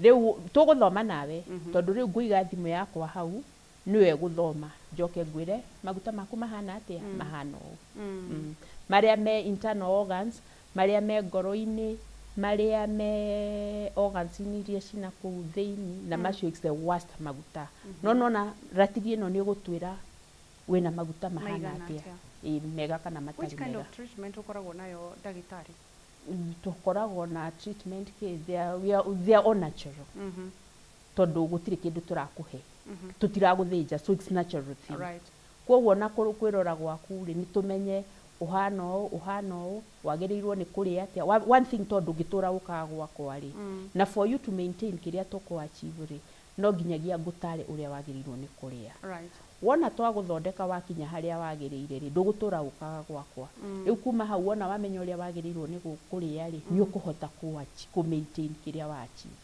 Rĩu tũgũthoma nawe, tondũ rĩu ngũiga thimũ yakwa hau, nĩwe gũthoma, njoke ngwĩre maguta maku mahana atĩa, mahana ũũ. Marĩa me internal organs, marĩa me ngoro-inĩ, marĩa me organs-inĩ iria cina kũu thĩinĩ, na macio is the worst maguta. No nona ratiri ĩno nĩ ĩgũtwĩra wĩna maguta mahana Maigana atĩa. Atĩa. Ĩ, mega kana Which matarĩ kind mega. of treatment ũkoragwo nayo, ndagĩtarĩ? Tũkoragwo na treatment kĩ, they are all natural, tondũ gũtirĩ kĩndũ tũrakũhe, tũtiragũthĩnja, so it's natural thing. Koguo na kwĩrora gwaku rĩ, nĩ tũmenye ũhana ũũ, ũhana ũũ, wagĩrĩirwo nĩ kũrĩa atĩa. One thing, tondũ ũngĩtũra ũkaga gwakwa rĩ, na for you to maintain kĩrĩa tũkũ achieve rĩ, no nginyagia ngũtare ũrĩa wagĩrĩirwo nĩ kũrĩa. Wona twagũthondeka wakinya harĩa wagĩrĩire rĩ, ndũgũtũra ũkaga gwakwa. Rĩu kuma hau, wona wamenya ũrĩa wagĩrĩirwo nĩ kũrĩa rĩ, nĩ ũkũhota kũ maintain kĩrĩa wa achieve.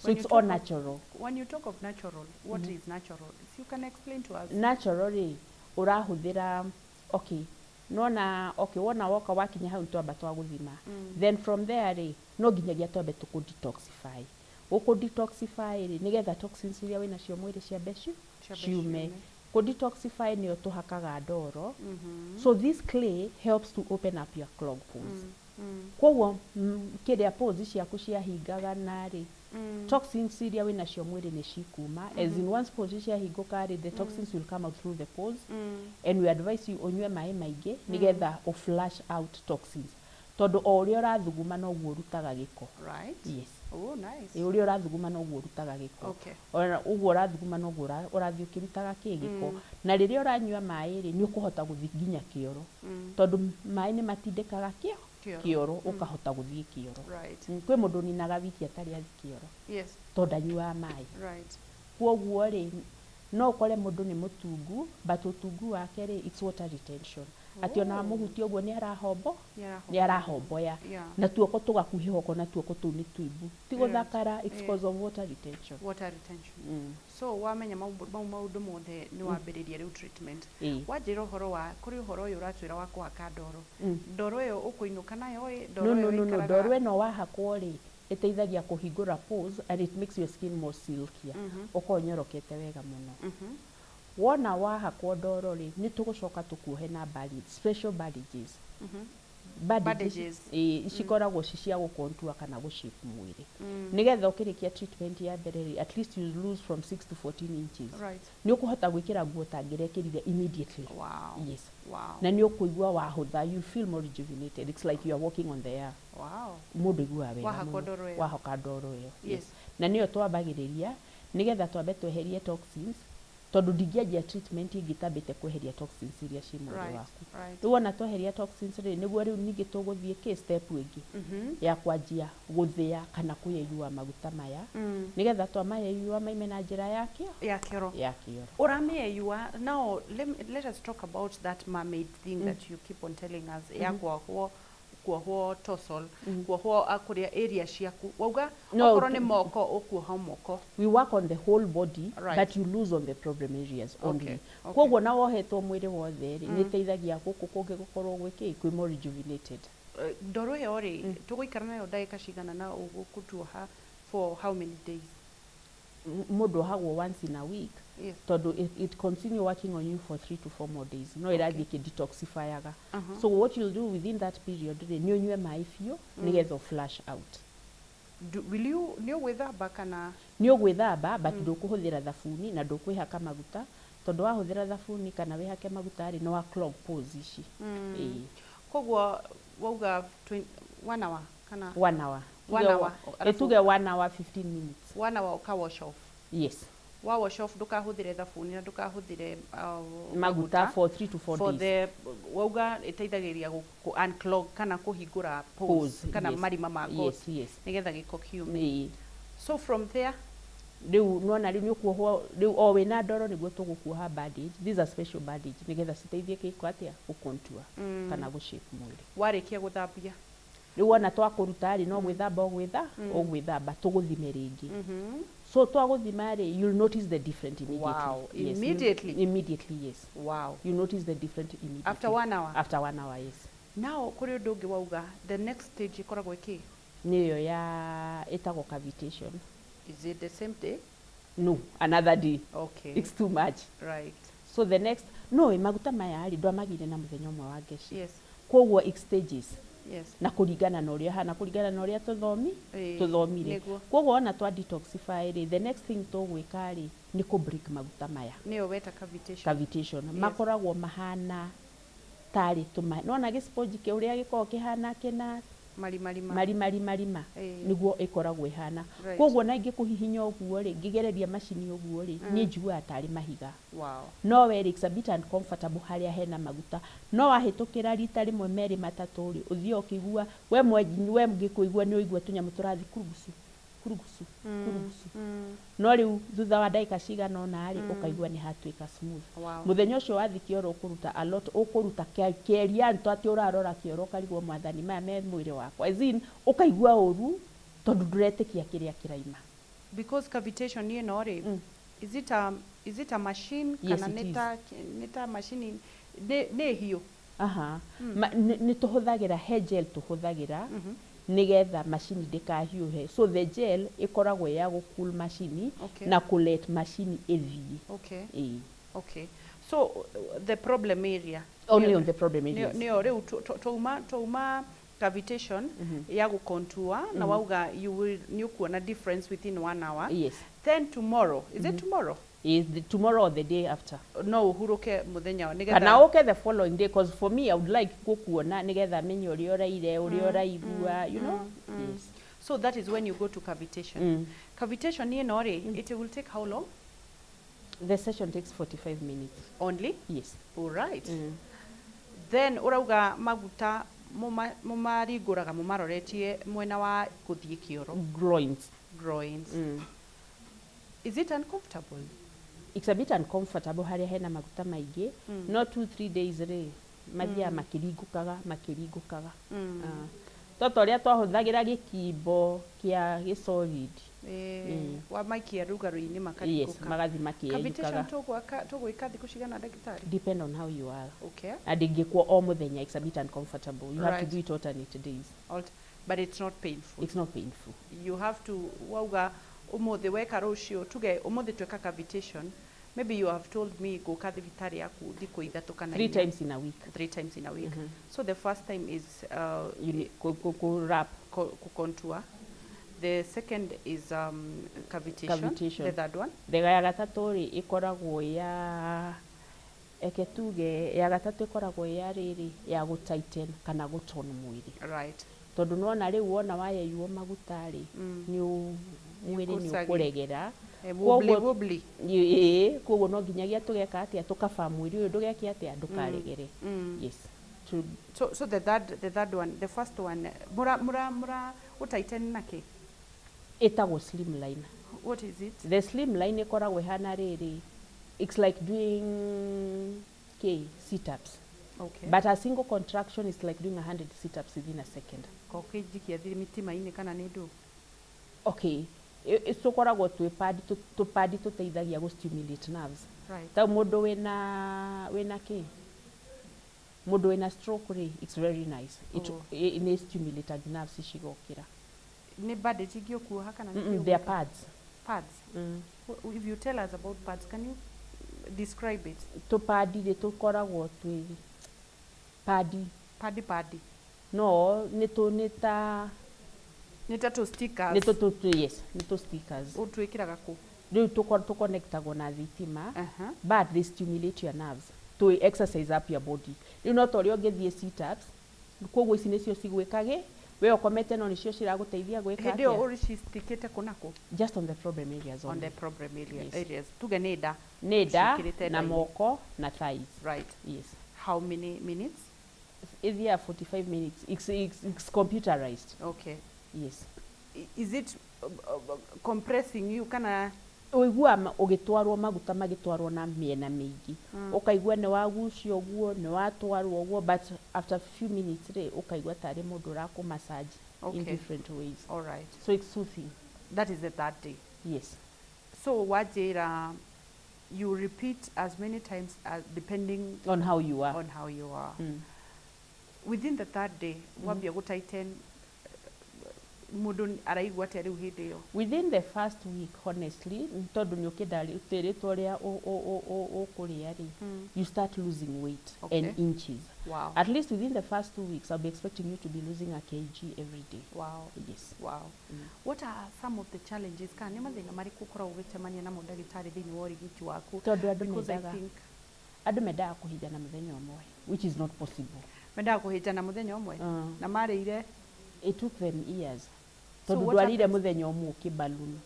So When it's you all talk of- natural. When you talk of natural, what is natural? If you can explain to us. Natural rĩ, ũrahũthĩra, okay, nona, okay, wona woka wakinya hau twamba twagũthima, then from there rĩ, no nginyagia twambe tũkũ detoxify. Gũkũ detoxify rĩ, nĩgetha toxins iria wĩnacio mwĩrĩ ciambe Ciambe ciume. ciume. Kũ detoxify nĩyo tũhakaga ndoro. So this clay helps to open up your clog pores. Koguo kĩrĩa pores ciaku ciahingaga narĩ, toxins iria wĩnacio mwĩrĩ nĩ cikuma. As in, once pores ciahingũka rĩ, the toxins will come out through the pores, and we advise you ũnyue maĩ maingĩ nĩgetha ũ flush out toxins, tondũ o ũrĩa ũrathuguma noguo ũrutaga gĩko. Yes. Oh, nice. Ĩ, ũrĩa ũrathuguma noguo ũrutaga gĩko. Ona ũguo ũrathuguma noguo ũrathiĩ ũkĩrutaga kĩ gĩko. Na rĩrĩa ũranyua maĩ rĩ, nĩ ũkũhota gũthiĩ nginya kĩoro, tondũ maĩ nĩ matindĩkaga kĩo Kĩoro. Kĩoro, ũkahota gũthiĩ kĩoro. Kwĩ mũndũ ũninaga wiki atarĩ athiĩ kĩoro, tondũ ndanyuaga maĩ. Kwoguo rĩ, no ũkore mũndũ nĩ mũtungu, but ũtungu wake rĩ, it's water retention, atĩ ona wamũhutia ũguo nĩ arahombo, nĩ arahomboya, na tuoko tũgakuhĩha, ũkona tuoko tũu nĩ tuimbu, ti gũthakara, it's cause of water retention. Water retention. So wamenya mau maũndũ mothe, nĩ wambĩrĩria rĩu treatment. Ĩĩ. Wanjĩra ũhoro wa kũrĩ ũhoro ũyũ ũratwĩra wa kũhaka ndoro. Ndoro ĩyo ũkũinũka nayo ĩ? Ndoro No, ĩyo no, no, ĩikaraga- ndoro ĩno wahakwo rĩ, ĩteithagia kũhingũra pores and it makes your skin more silkier, ũkorwo ũnyorokete wega mũno. Wona wahakwo ndoro rĩ, nĩ tũgũcoka tũkuohe na bandage, special bandages. Bandages. Bandages. Ĩĩ, cikoragwo ci cia gũcontour kana gũshape mwĩrĩ, nĩgetha ũkĩrĩkia treatment ya mbere rĩ, at least you lose from 6 to 14 inches. Nĩ ũkũhota gwĩkĩra nguo tangĩrekĩrire immediately. Yes. Na nĩ ũkũigua wahũtha, you feel more rejuvenated. It's like you are walking on the air. Mũndũ aiguaga wega Wahakwo mũno. ndoro ĩyo. Wahaka ndoro ĩyo. Na nĩyo twambagĩrĩria nĩgetha twambe tweherie toxins, tondũ ndingĩanjia treatment ĩngĩ kweheria toxins iria ciĩ mwĩrĩ waku. Rĩu wona tweheria toxins rĩ, nĩguo rĩu ningĩ tũgũthiĩ kĩ step ĩngĩ ya kwanjia gũthĩa kana kũyeyua maguta maya, nĩgetha twamayeyua maime na njĩra ya kĩo Ya kĩoro. Ya kĩoro. Ũramĩeyua. Now let us talk about that mermaid thing that you keep on telling us, ya kuohwo torso, kuohwo kũrĩa area ciaku wauga. No, okorwo nĩ moko, ũkuoha moko. We work on the whole body, Right. but you lose on the problem areas only. Koguo na wohetwo mwĩrĩ wothe rĩ, nĩ ĩteithagia gũkũ kũngĩ gũkorwo gwĩ kĩ kwĩ more rejuvenated. Ndoro ĩyo rĩ, tũgũikara nayo ndagĩka cigana, na ũgũtuoha for how many days? Mũndũ ohagwo once in a week. Tondũ it continue working on you for 3 to 4 more days, no ĩrathiĩ ĩkĩ-detoxifyaga. So what you'll do within that period rĩ, nĩ ũnyue maĩ biũ nĩgetha ũ flush out. Will you, nĩ ũgwĩthamba kana? Nĩ ũgwĩthamba, but ndũkũhũthĩra thabuni na ndũkwĩhaka maguta, tondũ wahũthĩra thabuni kana wĩhake maguta rĩ, nĩ wa clog pores ici. Ĩĩ. Koguo wauga 1 hour kana? 1 hour. One hour. Ĩ, tuge 1 hour 15 minutes. 1 hour ũka wash off. Yes. Wa wash off, ndũkahũthĩre thabuni na ndũkahũthĩre maguta for 3 to 4 for days. The wauga ĩteithagĩrĩria kũ unclog kana kũhingũra pores, pores, kana yes. marima ma ngothi nĩgetha gĩko kiume. So from there? Rĩu nona rĩu nĩ ũkuohwo rĩu o wĩna ndoro nĩguo tũgũkuoha bandage. These are special bandage nĩgetha citeithie gĩko atĩa gũcontour kana gũshape mwĩrĩ. Warĩkia gũthambia? Rĩu wona twakũruta rĩ, no gwĩthamba ũgwĩthamba, tũgũthime rĩngĩ. So twagũthima rĩ, you'll notice the difference immediately. Wow. Yes, Immediately? Immediately, yes. You notice the difference immediately. After 1 hour? After 1 hour, yes. Now kũrĩ ũndũ ũngĩ wauga, the next stage ĩkoragwo ĩkĩ? Nĩyo ya ĩtagwo cavitation. Is it the same day? No, another day. It's too much. So the next, no maguta maya rĩ, ndwamagire na mũthenya ũmwe wa ngeci. Koguo it's stages na kũringana na ũrĩa hana, kũringana na ũrĩa tũthomi tũthomire. Koguo ona twa detoxify rĩ, the next thing tũgwĩka rĩ, nĩ kũ break maguta maya. Nĩyo weta cavitation. Cavitation. Makoragwo mahana tarĩ tũma, nona gĩsponge kĩ ũrĩa gĩkoragwo kĩhana kĩna marimarima. Marimarima nĩguo ĩkoragwo ĩhana. Koguo na ingĩkũhihinya ũguo rĩ, ngĩgereria macini ũguo rĩ, niĩ njiguaga tarĩ mahiga. No we rĩ, it's a bit uncomfortable harĩa hena maguta, no wahĩtũkĩra rita rĩmwe, merĩ, matatũ rĩ, ũthiĩ ũkĩigua we we ngĩkũigua nĩ ũigua tũnyamũ tũrathiĩ kurugucu kurugucu kurugucu. No rĩu thutha wa ndagĩka cigana ũna rĩ, ũkaigua nĩ hatuĩka smooth. Mũthenya ũcio wathiĩ kĩoro ũkũruta a lot, ũkũruta kĩeria to atĩ ũrarora kĩoro ũkarigwo, "Mwathani, maya me mwĩrĩ wakwa?" As in, ũkaigua ũru tondũ ndũretĩkia kĩrĩa kĩraima. Because cavitation ĩno rĩ, is it a machine Yes, kana it nĩ is. ta nĩ ta macini nĩ hiũ? Aha. Nĩ tũhũthagĩra, he gel tũhũthagĩra nĩgetha macini ndĩkahiũhe. So the gel ĩkoragwo ya gũ cool macini na kũ-let macini ĩthiĩ. Ĩĩ. Okay, so the problem area? Only on the problem areas. Nĩyo rĩu twauma cavitation ya gũcontour na wauga you will, nĩ ũkuona difference within 1 hour. Yes. Then tomorrow, is it tomorrow? Is the tomorrow or the day after. No ũhurũke mũthenya nĩgetha Kana ũke the following day, cause for me I would like gũkuona nĩgetha menye ũrĩa ũraire, ũrĩa ũraigua. Yes. So that is when you go to cavitation. Cavitation ĩno rĩ, it will take how long? The session takes 45 minutes. Only? Yes. All right. Then ũrauga maguta mũmaringũraga mũmaroretie mwena wa gũthiĩ kĩoro? Groins. Groins. Is it uncomfortable? It's a bit uncomfortable harĩa hena maguta maingĩ, no 2-3 days rĩ, mathiaga makĩringũkaga makĩringũkaga. Ah. To ta ũrĩa twahũthagĩra gĩkimbo kĩa gĩsolid. Wamaikia rũgaro-inĩ Yes. makaringũka. Magathi Cavitation. makĩyeyũkaga. Tũgwĩka thikũ cigana, ndagĩtarĩ? Depend on how you are. Na ndĩngĩkwo o mũthenya, it's a bit uncomfortable. You have to do it alternate days. But it's not painful? It's not painful. You have to, wauga ũmũthĩ weka, rũciũ, tuge ũmũthĩ tweka cavitation, maybe you have told me ngũka thibitarĩ yaku thikũ ithatũ kana Three inya. times in a week. Three times in a week. So the first time is You need ku wrap. Contour. The second is cavitation. Cavitation. The third one? Thega ya gatatũ rĩ, ĩkoragwo ya, eke tuge ya gatatũ ĩkoragwo ya rĩrĩ ya gũ tighten kana gũ tone mwĩrĩ. Tondũ nona rĩu wona wayeyuo maguta rĩ, nĩ mwĩrĩ nĩ Ũkũcagi. ũkũregera. Wobbly, wobbly. Ĩĩ, koguo no nginyagia tũgeka atĩa, tũkaba mwĩrĩ ũyũ ndũgeke atĩa, ndũkaregere. Yes. So the third one, the first one, mura ũtighten na kĩ? Ĩtagwo slimline. What is it? The slimline ĩkoragwo ĩhana rĩrĩ, it's like doing k sit-ups, but a single contraction is like doing 100 sit-ups within a second. Kokĩnjikia thitima-inĩ kana nĩ ndũ? Okay, tũkoragwo twĩ pad, tũpadi tũteithagia gũ stimulate nerves. Ta mũndũ wĩna kĩ, mũndũ wĩna stroke rĩ, it's very nice. It nĩ stimulate nerves cigokĩra. Nĩ bandage ingĩũkuoha kana nĩ kĩ They are ũgwĩka? Pads. Pads. If you tell us about pads, can you Describe it. Tũpandi rĩ, tũkoragwo twĩ padi. Padi padi. No nĩ tũ nĩ ta Nĩ ta tũ stickers. Nĩ tũ yes, nĩ tũ stickers. Ũtwĩkĩraga kũ? Rĩu tũconnectagwo na thitima, but they stimulate your nerves to exercise up your body. Rĩu no ta ũrĩa ũngĩthiĩ sit ups, koguo ici nĩcio cigwĩkagĩ we ũkomete, no nĩcio ciragũteithia gwĩka Hĩndĩ ĩyo atĩa? Ũrĩcistikĩte kũ na kũ? Just on the problem areas On only. the problem area, Yes. areas. Tuge nĩ nda. Nĩ nda Ũciĩkĩrĩte na nda-inĩ. moko na thighs. Right. Yes. How many minutes? Ithiaga 45 minutes. It's computerized. Okay. Yes. Is it compressing you kana? Ũiguaga ũgĩtwarwo maguta, magĩtwarwo na mĩena mĩingĩ, ũkaigua nĩ wagucio ũguo, nĩ watwarwo ũguo, but after few minutes rĩ, ũkaigua tarĩ mũndũ ũrakũ massage in different ways. All right. So it's soothing. That is the third day. Yes. So wajira you repeat as many times as depending on how you are. On how you are. Within the third day, wambia gå tighten, mũndũ araigua atĩa rĩu hĩndĩ ĩyo? Within the first week, honestly, tondũ nĩ ũkĩenda tĩrĩtwo ũrĩa ũkũrĩa rĩ, you start losing weight and inches. At least within the first 2 weeks, I'll be expecting you to be losing a kg every day. Yes. Wow. What are some of the challenges, kana nĩ mathĩna marĩkũ ũkoragwo ũgĩcemania namo, ndagĩtarĩ, thĩinĩ wa ũrigiti waku? Tondũ andũ Because I mendaga think andũ mendaga kũhinda na mũthenya ũmwe, which is not possible. Mendaga kũhĩnjana mũthenya ũmwe na marĩire. It took them years. So Tondũ what ndwarire happens? mũthenya ũmwe ũkĩbaluni,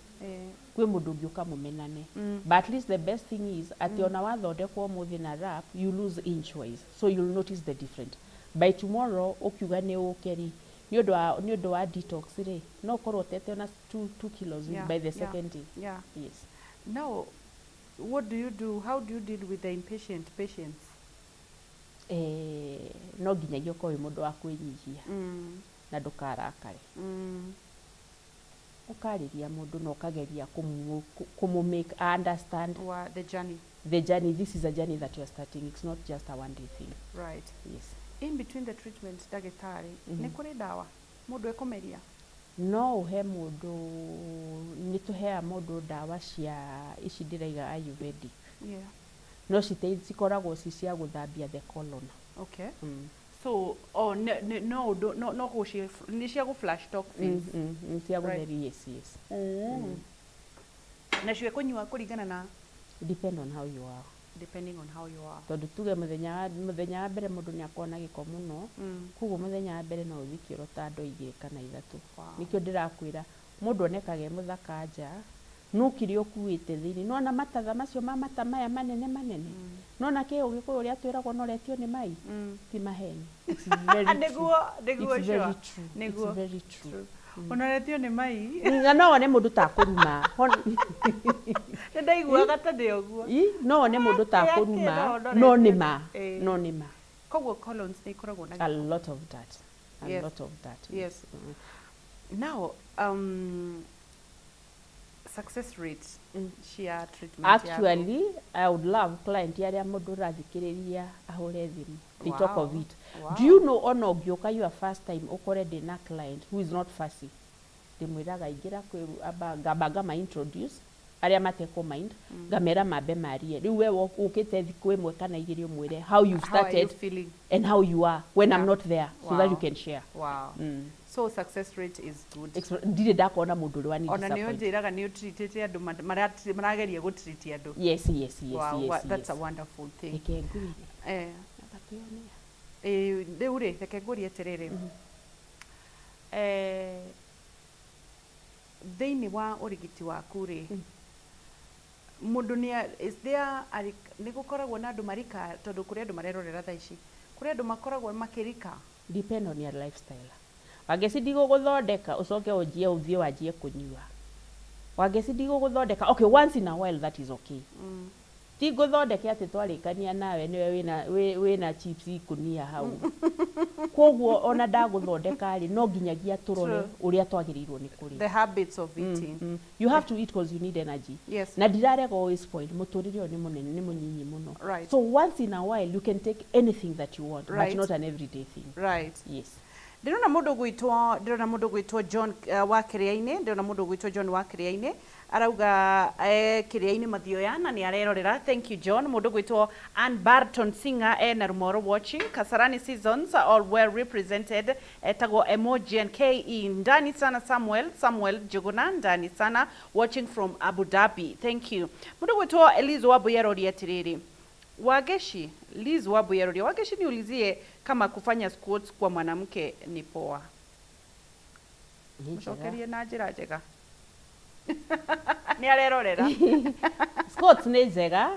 kwĩ mũndũ ũngĩ ũkamũmenane. But at least the best thing is atĩ ona wathondekwo ũmũthĩ na wrap, you lose inch wise, so you'll notice the difference by tomorrow. Ũkiuga nĩ ũke rĩ, nĩ ũndũ wa detox rĩ, no ũkorwo ũtete ona 2 kilos by the second day. Yes. Now, what do you do? How do you deal with the impatient patients? Eh, no nginyagia ũkorwo wĩ mũndũ wa kwĩnyihia na ndũkarakare. Ũkarĩria mũndũ na ũkageria kũmũ make understand The journey. The journey. This is a journey that you are starting. It's not just a one day thing. Yes. In between the treatment, ndagĩtarĩ, nĩ kũrĩ ndawa mũndũ ekũmeria? No ũhe mũndũ, nĩ tũheaga mũndũ ndawa cia ici ndĩraiga ayurvedic, no cikoragwo ci cia gũthambia the colon. So, oh, no ũndũ no gũci nĩ cia gũ flush toxins. Cia gũtheria, yes. Nacio ĩkũnyua kũringana na? Depend on how you are. Depending on how you are. Tondũ tuge mũthenya wa mbere mũndũ nĩ akoragwo na gĩko mũno, koguo mũthenya wa mbere no ũthiĩ kĩoro ta ndoo igĩrĩ kana ithatũ. Nĩkĩo ndĩrakwĩra mũndũ onekaga e mũthaka nja, no kĩrĩa ũkuĩte thĩinĩ nona matatha macio ma mata maya manene manene, nona kĩ ũgĩkũyũ ũrĩa twĩragwo noretio nĩ mai, ti maheni. It's very true. Nĩguo. It's Sure. very true. Nĩguo. It's very true. Ũnoretio nĩ mai. Na no wone mũndũ takũruma. Nĩ ndaiguaga ta ndĩ ũguo. No wone mũndũ Ĩ, takũruma, akĩ, no no nĩ noretio. ma. No nĩ ma. Koguo colons nĩ ikoragwo na A lot of that, a lot of that. Now, success rate cia treatment yaku? Actually, I would love client arĩa mũndũ ũrathikĩrĩria ahũre thimũ, they talk of it. Do you know, ona ũngĩũka your first time ũkore ndĩna client who is not fussy, ndĩmwĩraga ingĩra kwĩ amba ngamba ngama introduce arĩa matekũ mind, ngamera mambe marie. Rĩu we ũkĩte thikũ ĩmwe kana igĩrĩ, ũmwĩre how you've How are you started feeling? And how you are when I'm not there, so that you can share. So success rate is good. Ndirĩ ndakona mũndũ ũrĩa wani Ona nĩ disappoint. ũnjĩraga nĩ ũtreatĩte andũ marageria gũtreat andũ. Yes. That's a wonderful thing. Reke ngwĩre, amba twĩonea. Rĩu rĩ, reke ngũrie atĩrĩrĩ, thĩinĩ wa ũrigiti waku rĩ, mũndũ nĩ is there nĩ gũkoragwo na andũ marika, tondũ kũrĩ andũ marerorera thaa ici, kũrĩ andũ makoragwo makĩrika? Depend on your lifestyle. Wangeci, ndigũgũthondeka ũcoke ũnjie ũthiĩ wanjie kũnyua. Wangeci, ndigũgũthondeka, okay, once in a while that is okay. Ti ngũthondeke atĩ twarĩkania nawe nĩwe wĩna chips ikũnia hau. Koguo ona ndagũthondeka rĩ, no nginyagia tũrore ũrĩa twagĩrĩirwo nĩ kũrĩa. The habits of eating. You have to eat because you need energy. Na ndirarega always point, mũtũrĩre ũyũ nĩ mũnene, nĩ mũnyinyi mũno. So once in a while you can take anything that you want, but not an everyday thing. Yes. Ndĩrona mũndũ gwĩtwo John wa Kĩrĩa-inĩ, ndĩrona mũndũ gwĩtwo John wa Kĩrĩa-inĩ arauga Kĩrĩa-inĩ Mathioya na nĩ arerorera. Thank you, John. Mũndũ gwĩtwo Ann Barton Singer ena Rumoro watching. Kasarani Seasons all well represented, etagwo Emojian KE ndani sana. Samuel Njuguna ndani sana, watching from Abu Dhabi. Thank you. Mũndũ gwĩtwo Eliz Wambui aroria atĩrĩrĩ, Wangeci, Liz Wambui aroria Wangeci, niulizie kama kufanya squats kwa mwanamke ni poa. Nĩ njega. Mũcokerie na njĩra njega, nĩ arerorera. Squats nĩ njega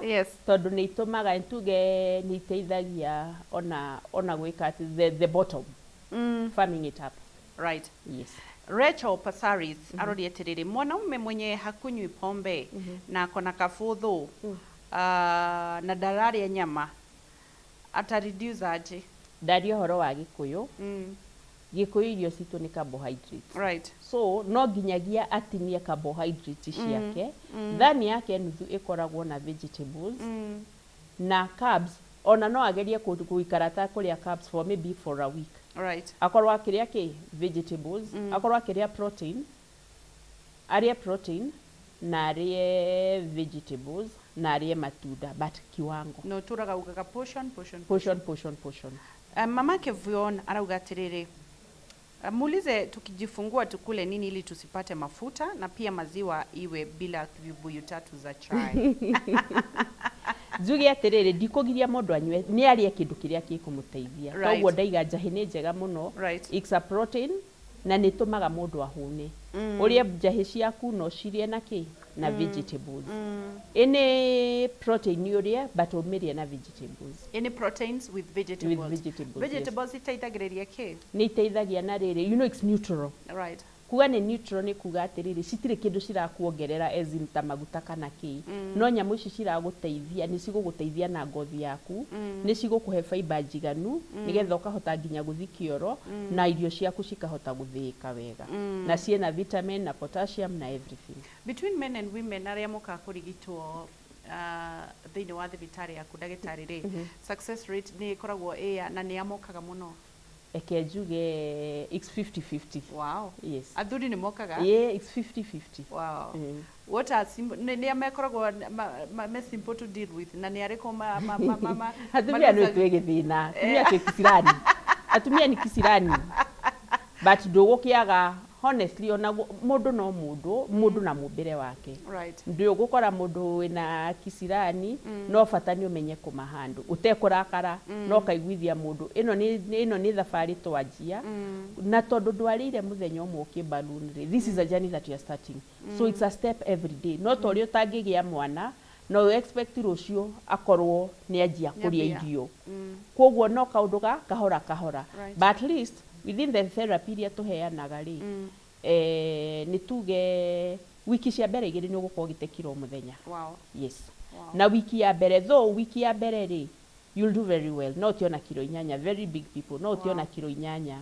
tondũ nĩ itũmaga tuge nĩ iteithagia ona gwĩka atĩ the bottom, firming it up. Yes. Rachel Pasaris aroria atĩrĩrĩ, mwanaume mwenye hakunywi pombe na akona kabuthu na ndararĩa nyama atareduce aje? Ndaria ũhoro wa Gĩkũyũ. Gĩkũyũ irio citũ nĩ carbohydrates. So no nginyagia atinie carbohydrate ciake. Thani yake nuthu ĩkoragwo na vegetables na carbs. Ona no agerie gũikara ta kũrĩa carbs for maybe for a week, akorwo akĩrĩa kĩ vegetables, akorwo akĩrĩa protein, arĩe protein na arĩe vegetables na arĩe matunda, but kiwango. No tũraga ugaga portion, portion. Portion, portion, portion. Mamake Vion arauga atĩrĩrĩ, muulize tukijifungua tukule nini ili tusipate mafuta na pia maziwa iwe bila vibuyu tatu za chai. Njuge atĩrĩrĩ, ndikũgiria mũndũ anyue, nĩ arĩe kĩndũ kĩrĩa gĩkũmũteithia. Koguo ndaiga njahĩ nĩ njega mũno. It's a protein na nĩ ĩtũmaga mũndũ ahũne. Ũrĩe njahĩ ciaku no cirĩe na kĩ na vegetables. Ĩnĩ protein ũrĩe, but ũmĩrĩe na vegetables. Any proteins with vegetables. With vegetables, yes. Vegetables iteithagĩrĩria kĩ? Nĩ iteithagia na rĩrĩ, it's neutral. Kuga nĩ neutral nĩ kuga atĩrĩrĩ, citirĩ kĩndũ cirakuongerera as in ta maguta kana kĩ. No nyamũ ici ciragũteithia, nĩ cigũgũteithia na ngothi yaku, nĩ cigũkũhe fiber njiganu nĩgetha ũkahota nginya gũthi kĩoro na irio ciaku cikahota gũthĩĩka wega, na ciĩna vitamin na potassium na everything. Between men and women arĩa mokaga kũrigitwo thĩinĩ wa thibitarĩ yaku, ndagĩtarĩ rĩ, success rate nĩ ĩkoragwo ĩya na nĩ amokaga mũno? Eke njuge it's 50-50. Yes. Athuri nĩ mokaga? Yeah, it's 50-50. What are simple, nĩ mekoragwo me simple to deal with na nĩ arĩkũ ma Atumia nĩ twĩ gĩthĩna, atumia twĩ kisirani, atumia nĩ kisirani, but ndũgũkĩaga honestly ona mũndũ no mũndũ, mũndũ na mũmbĩre wake. Ndũgũkora mũndũ wĩna kisirani, no bata nĩ ũmenye kũmahandũ ũtekũrakara, no kaiguithia mũndũ ĩno nĩ thabarĩ twanjia, na tondũ ndwarĩire mũthenya ũmwe ũkĩ balloon rĩ, this is a journey that you are starting, so it's a step every day. No ta ũrĩa ũtangĩgĩa mwana no expect rũciũ akorwo nĩ anjia kũrĩa Nĩambia. irio, koguo no kaũndũ ga kahora kahora. But at least within the therapy iria tũheanaga rĩ, nĩ tuge wiki cia mbere 2 nĩ ũgũkorwo ũgĩte kiro o mũthenya. Yes. Na wiki ya mbere, though wiki ya mbere rĩ, you'll do very well, no ũtiona kiro 8, very big people, no ũtiona kiro 8,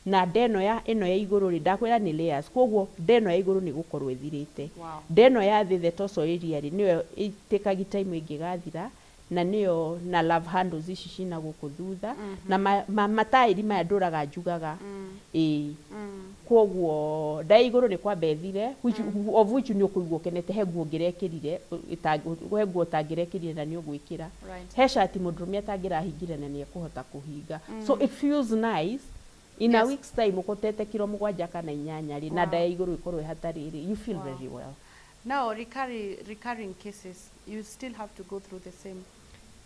na ndeno ya ĩno ya igũrũ rĩ, ndakwĩra nĩ layers, koguo ndeno ya igũrũ nĩ gũkorwo ĩthirĩte. Ndeno ya thĩ, the torso area rĩ, nĩyo ĩtĩkagi time ĩngĩgathira, na nĩyo na love handles ici cina gũkũ thutha na mataĩri maya ndũraga njugaga ĩĩ. Koguo nda ya igũrũ nĩ kwamba ĩthire, of which nĩ ũkũigua ũkenete. He nguo ũngĩrekĩrire he nguo ũtangĩrekĩrire na nĩ ũgwĩkĩra. He cati mũndũrũme atangĩrahingire na nĩ ekũhota kũhinga, so it feels nice. In a week's time ũkũtete kiro 7 kana 8 rĩ, na nda ya igũrũ ĩkorwo ĩhatarĩ rĩ, you feel very well. Now, recurring cases, you still have to go through the same.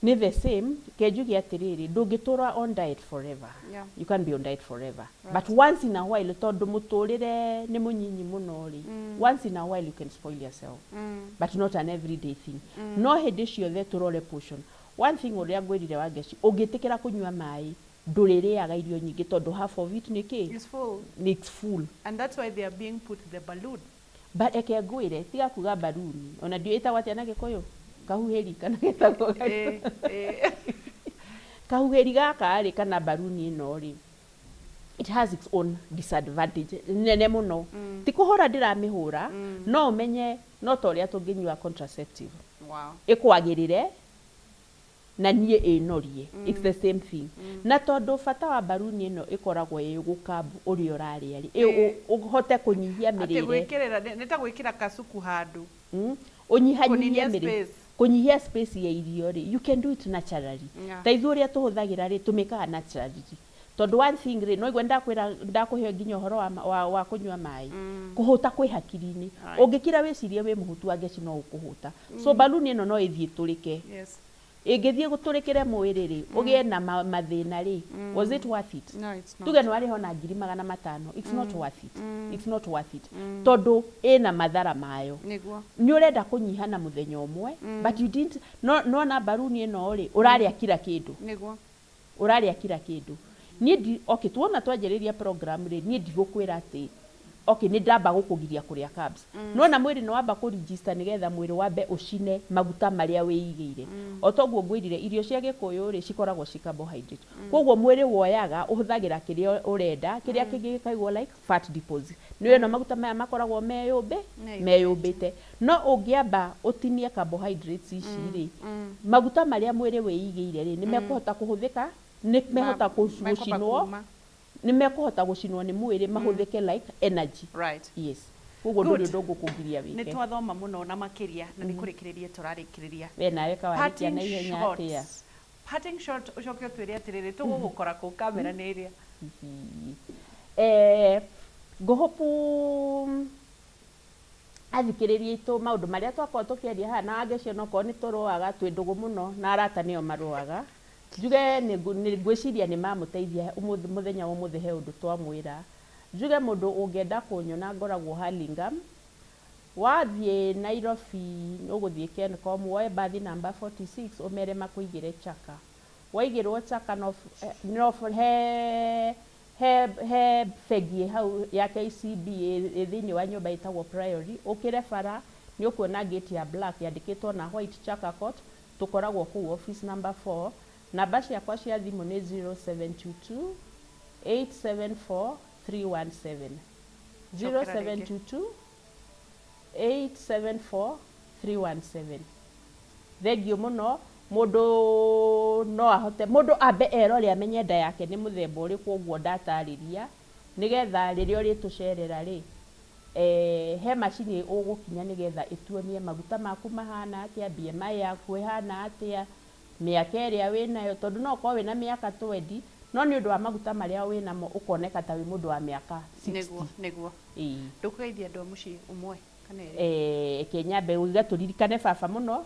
Nĩ the same. Kenjuge atĩrĩrĩ, ndũngĩtũra on diet forever. You can't be on diet forever. But once in a while, tondũ mũtũrĩre nĩ mũnyinyi mũno rĩ, once in a while you can spoil yourself, but not an everyday thing. No hĩndĩ ciothe tũrore portion. One thing ũrĩa ngwĩrire, Wangeci, ũngĩtĩkĩra kũnyua maĩ, ndũrĩrĩaga irio nyingĩ tondũ half of it nĩ kĩ? It's full. Nĩ it's full. And that's why they are being put the balloon. But eke ngwĩre, tiga kuga balloon, ona ndiũĩ ĩtagwo atĩa na Gĩkũyũ, kahuhĩri kana getagwo kahuhĩri gaka rĩ, kana balloon ĩno rĩ, it has its own disadvantage nene mũno. Ti kũhũra ndĩramĩhũra, no ũmenye no ta ũrĩa tũngĩnyua contraceptive, ĩkwagĩrĩre. Na niĩ ĩnorie, it's the same thing. Na tondũ bata wa mbaruni ĩno ĩkoragwo ĩ gũkambu ũrĩa ũrarĩa rĩ, ũhote kũnyihia Atĩ mĩrĩre. Gwĩkĩrĩra nĩ ta gwĩkĩra kasuku handũ. Ũnyihanyihie Kũninia mĩrĩ space. Kũnyihia space ya irio rĩ, you can do it naturally. Ta ithuĩ ũrĩa tũhũthagĩra rĩ, tũmĩkaga naturally, tondũ one thing rĩ, no igua ndakwĩra ndakũhe nginya ũhoro wa kũnyua maĩ, kũhũta kwĩ hakiri-inĩ. Ũngĩkira wĩcirie wĩ mũhũtu, angeci no ũkũhũta. So baluni ĩno no ĩthiĩ ĩtũrĩke. Ĩngĩthiĩ gũtũrĩkĩre mwĩrĩ rĩ, ũgĩe na mathĩna rĩ, was it worth it? No, it's not. Tuge nĩ warĩha ona 500,000, it's not worth it. It's not worth it, tondũ ĩna mathara mayo. Nĩ ũrenda kũnyiha na mũthenya ũmwe, but you didn't no nona mbaruni ĩno rĩ, ũrarĩa kila kĩndũ. Ũrarĩa kila kĩndũ. Niĩ ndi okay, tuona twanjĩrĩria program rĩ, niĩ ndigũkwĩra atĩ okay, nĩ ndamba gũkũgiria kũrĩa carbs. Nona mwĩrĩ nĩ wamba kũregister nĩgetha mwĩrĩ wambe ũcine maguta marĩa wĩigĩire. O toguo ngwĩrire, irio cia gĩkũyũ rĩ, cikoragwo ci carbohydrate, koguo mwĩrĩ woyaga ũhũthagĩra kĩrĩa ũrenda, kĩrĩa kĩngĩ gĩkaigwo like fat deposit. Nĩ ĩno maguta maya makoragwo meyũmbĩ meyũmbĩte. No ũngĩamba ũtinie carbohydrates ici rĩ, maguta marĩa mwĩrĩ wĩigĩire rĩ, nĩ mekũhota kũhũthĩka, nĩ mehota Mekwamba gũcinwo. kuma. Nĩ mekũhota gũcinwo nĩ mwĩrĩ mahũthĩke like energy. Yes, koguo Good. ndũrĩ ũndũ ngũkũgiria Nĩ wĩke. twathoma mũno na makĩria, na nĩ kũrĩkĩrĩria tũrarĩkĩrĩria. We nawe kawarĩkia Parting na ihenya shot. atĩa? Parting shot, ũcoke ũtwĩre atĩrĩrĩ, tũgũgũkora kũ, kamera nĩ ĩrĩa. Ngũhopu athikĩrĩria aitũ maũndũ marĩa twakorwo tũkĩaria haha, na angĩcio nokorwo nĩ tũrũaga twĩ ndũgũ mũno na arata nĩo marũaga, njuge nĩ ngwĩciria nĩ mamũteithia ũmũthĩ, mũthenya wa ũmũthĩ he ũndũ twamwĩra. Njuge mũndũ ũngĩenda kũnyona, ngoragwo Hurlingham. Wathiĩ Nairobi, ũgũthiĩ Kencom, woe bathi namba 46, ũmere makũigĩre Chaka. Waigĩrwo Chaka, no he bengi ĩ hau ya KCB ĩ thĩinĩ wa nyũmba ĩtagwo Priory. Ũkĩre bara, nĩ ũkuona gate ya black yandĩkĩtwo na white Chaka Court. Tũkoragwo kũu office number 4. Namba ciakwa cia thimũ nĩ 0722 874 317. Cokera rĩngĩ. 0722 874 317. Thengiũ mũno. Mũndũ no ahote, mũndũ ambe erore amenye nda yake nĩ mũthemba ũrĩkũ, ũguo ndatarĩria, nĩgetha rĩrĩa ũrĩtũcerera rĩ, he macini ũgũkinya nĩgetha ĩtuonie maguta maku mahana atĩa, BMI yaku ĩhana atĩa, mĩaka ĩrĩa wĩnayo, tondũ no ũkorwo wĩna mĩaka 20, no nĩ ũndũ wa maguta marĩa wĩnamo ũkoneka ta wĩ mũndũ wa mĩaka 60. Nĩguo. Ĩĩ. Ndũkũgeithia andũ a mũciĩ ũmwe kana erĩ? Kenyambe uga tũririkane baba mũno.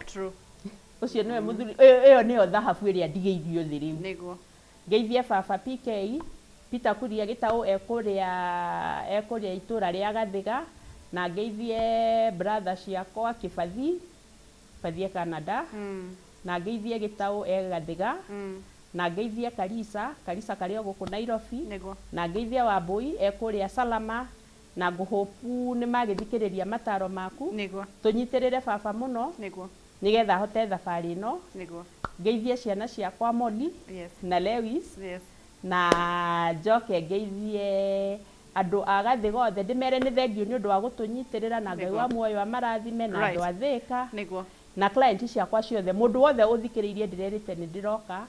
Ũcio nĩwe mũthuri, ĩyo nĩyo thahabu ĩrĩa ndigĩirio thĩ rĩu. Ngeithie baba PK Peter Kuria Gĩtaũ, ekũrĩa itũra rĩa Gathiga, na ngeithie brother ciakwa, Kĩbathi, Kĩbathi e Canada, na ngeithie Gĩtaũ e Gathiga, na ngeithie Karisa, Karisa karĩ o gũkũ Nairobi, na ngeithie Wambui ekũrĩa Salama, na ngũhũpu nĩ magĩthikĩrĩria mataro maku. Tũnyitĩrĩre baba mũno nĩgetha ahote thabarĩ ĩno. Ngeithie ciana ciakwa, Molly na Lewis, na njoke ngeithie andũ a Gathiga othe, ndĩmere nĩ thengiũ nĩ ũndũ wa gũtũnyitĩrĩra, na Ngai wa muoyo amarathime, na andũ a Thĩka, na client ciakwa ciothe, mũndũ wothe ũthikĩrĩirie ndĩrerĩte nĩ ndĩroka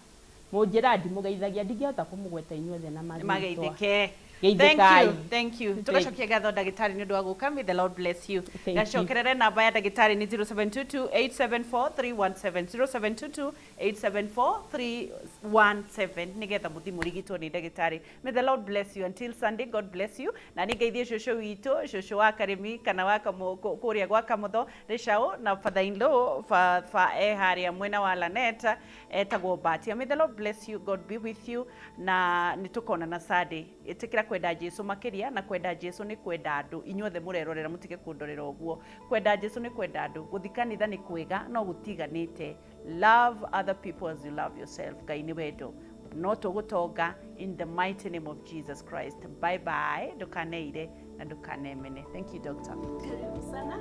mũnjĩra ndimũgeithagia, ndingĩhota kũmũgweta inyuothe na marĩtwa. Mageithĩke. Thank Geithĩkai. you, thank you. Tugacokia ngatho ndagĩtarĩ nĩ ũndũ wa gũka. May the Lord bless you. Thank you. Gacokerere namba ya ndagĩtarĩ nĩ 0722 874 317, 0722 874 317, nĩgetha mũthi mũrigitwo nĩ ndagĩtarĩ. May the Lord bless you until Sunday. God bless you. Na nĩ ngeithie cũcũ witũ, cũcũ wa Karĩmi kana wa kũrĩa gwa Kamũtho Rĩcaũ, na father in law fa e harĩa mwena wa Lanet etagwo Batia. May the Lord bless you. God be with you. Na nĩ tũkonana Sunday. Ĩtĩkĩra kwenda Jesu makĩria, na kwenda Jesu nĩ kwenda andũ. Inyuothe mũrerorera, mũtige kũndorera ũguo. Kwenda Jesu nĩ kwenda andũ. Gũthiĩ kanitha nĩ kwega, no gũtiganĩte. Love other people as you love yourself. Ngai nĩ wendo, no tũgũtonga, in the mighty name of Jesus Christ. Bye bye. Ndũkaneire na ndũkanemene. Thank you, doctor. Karibu sana.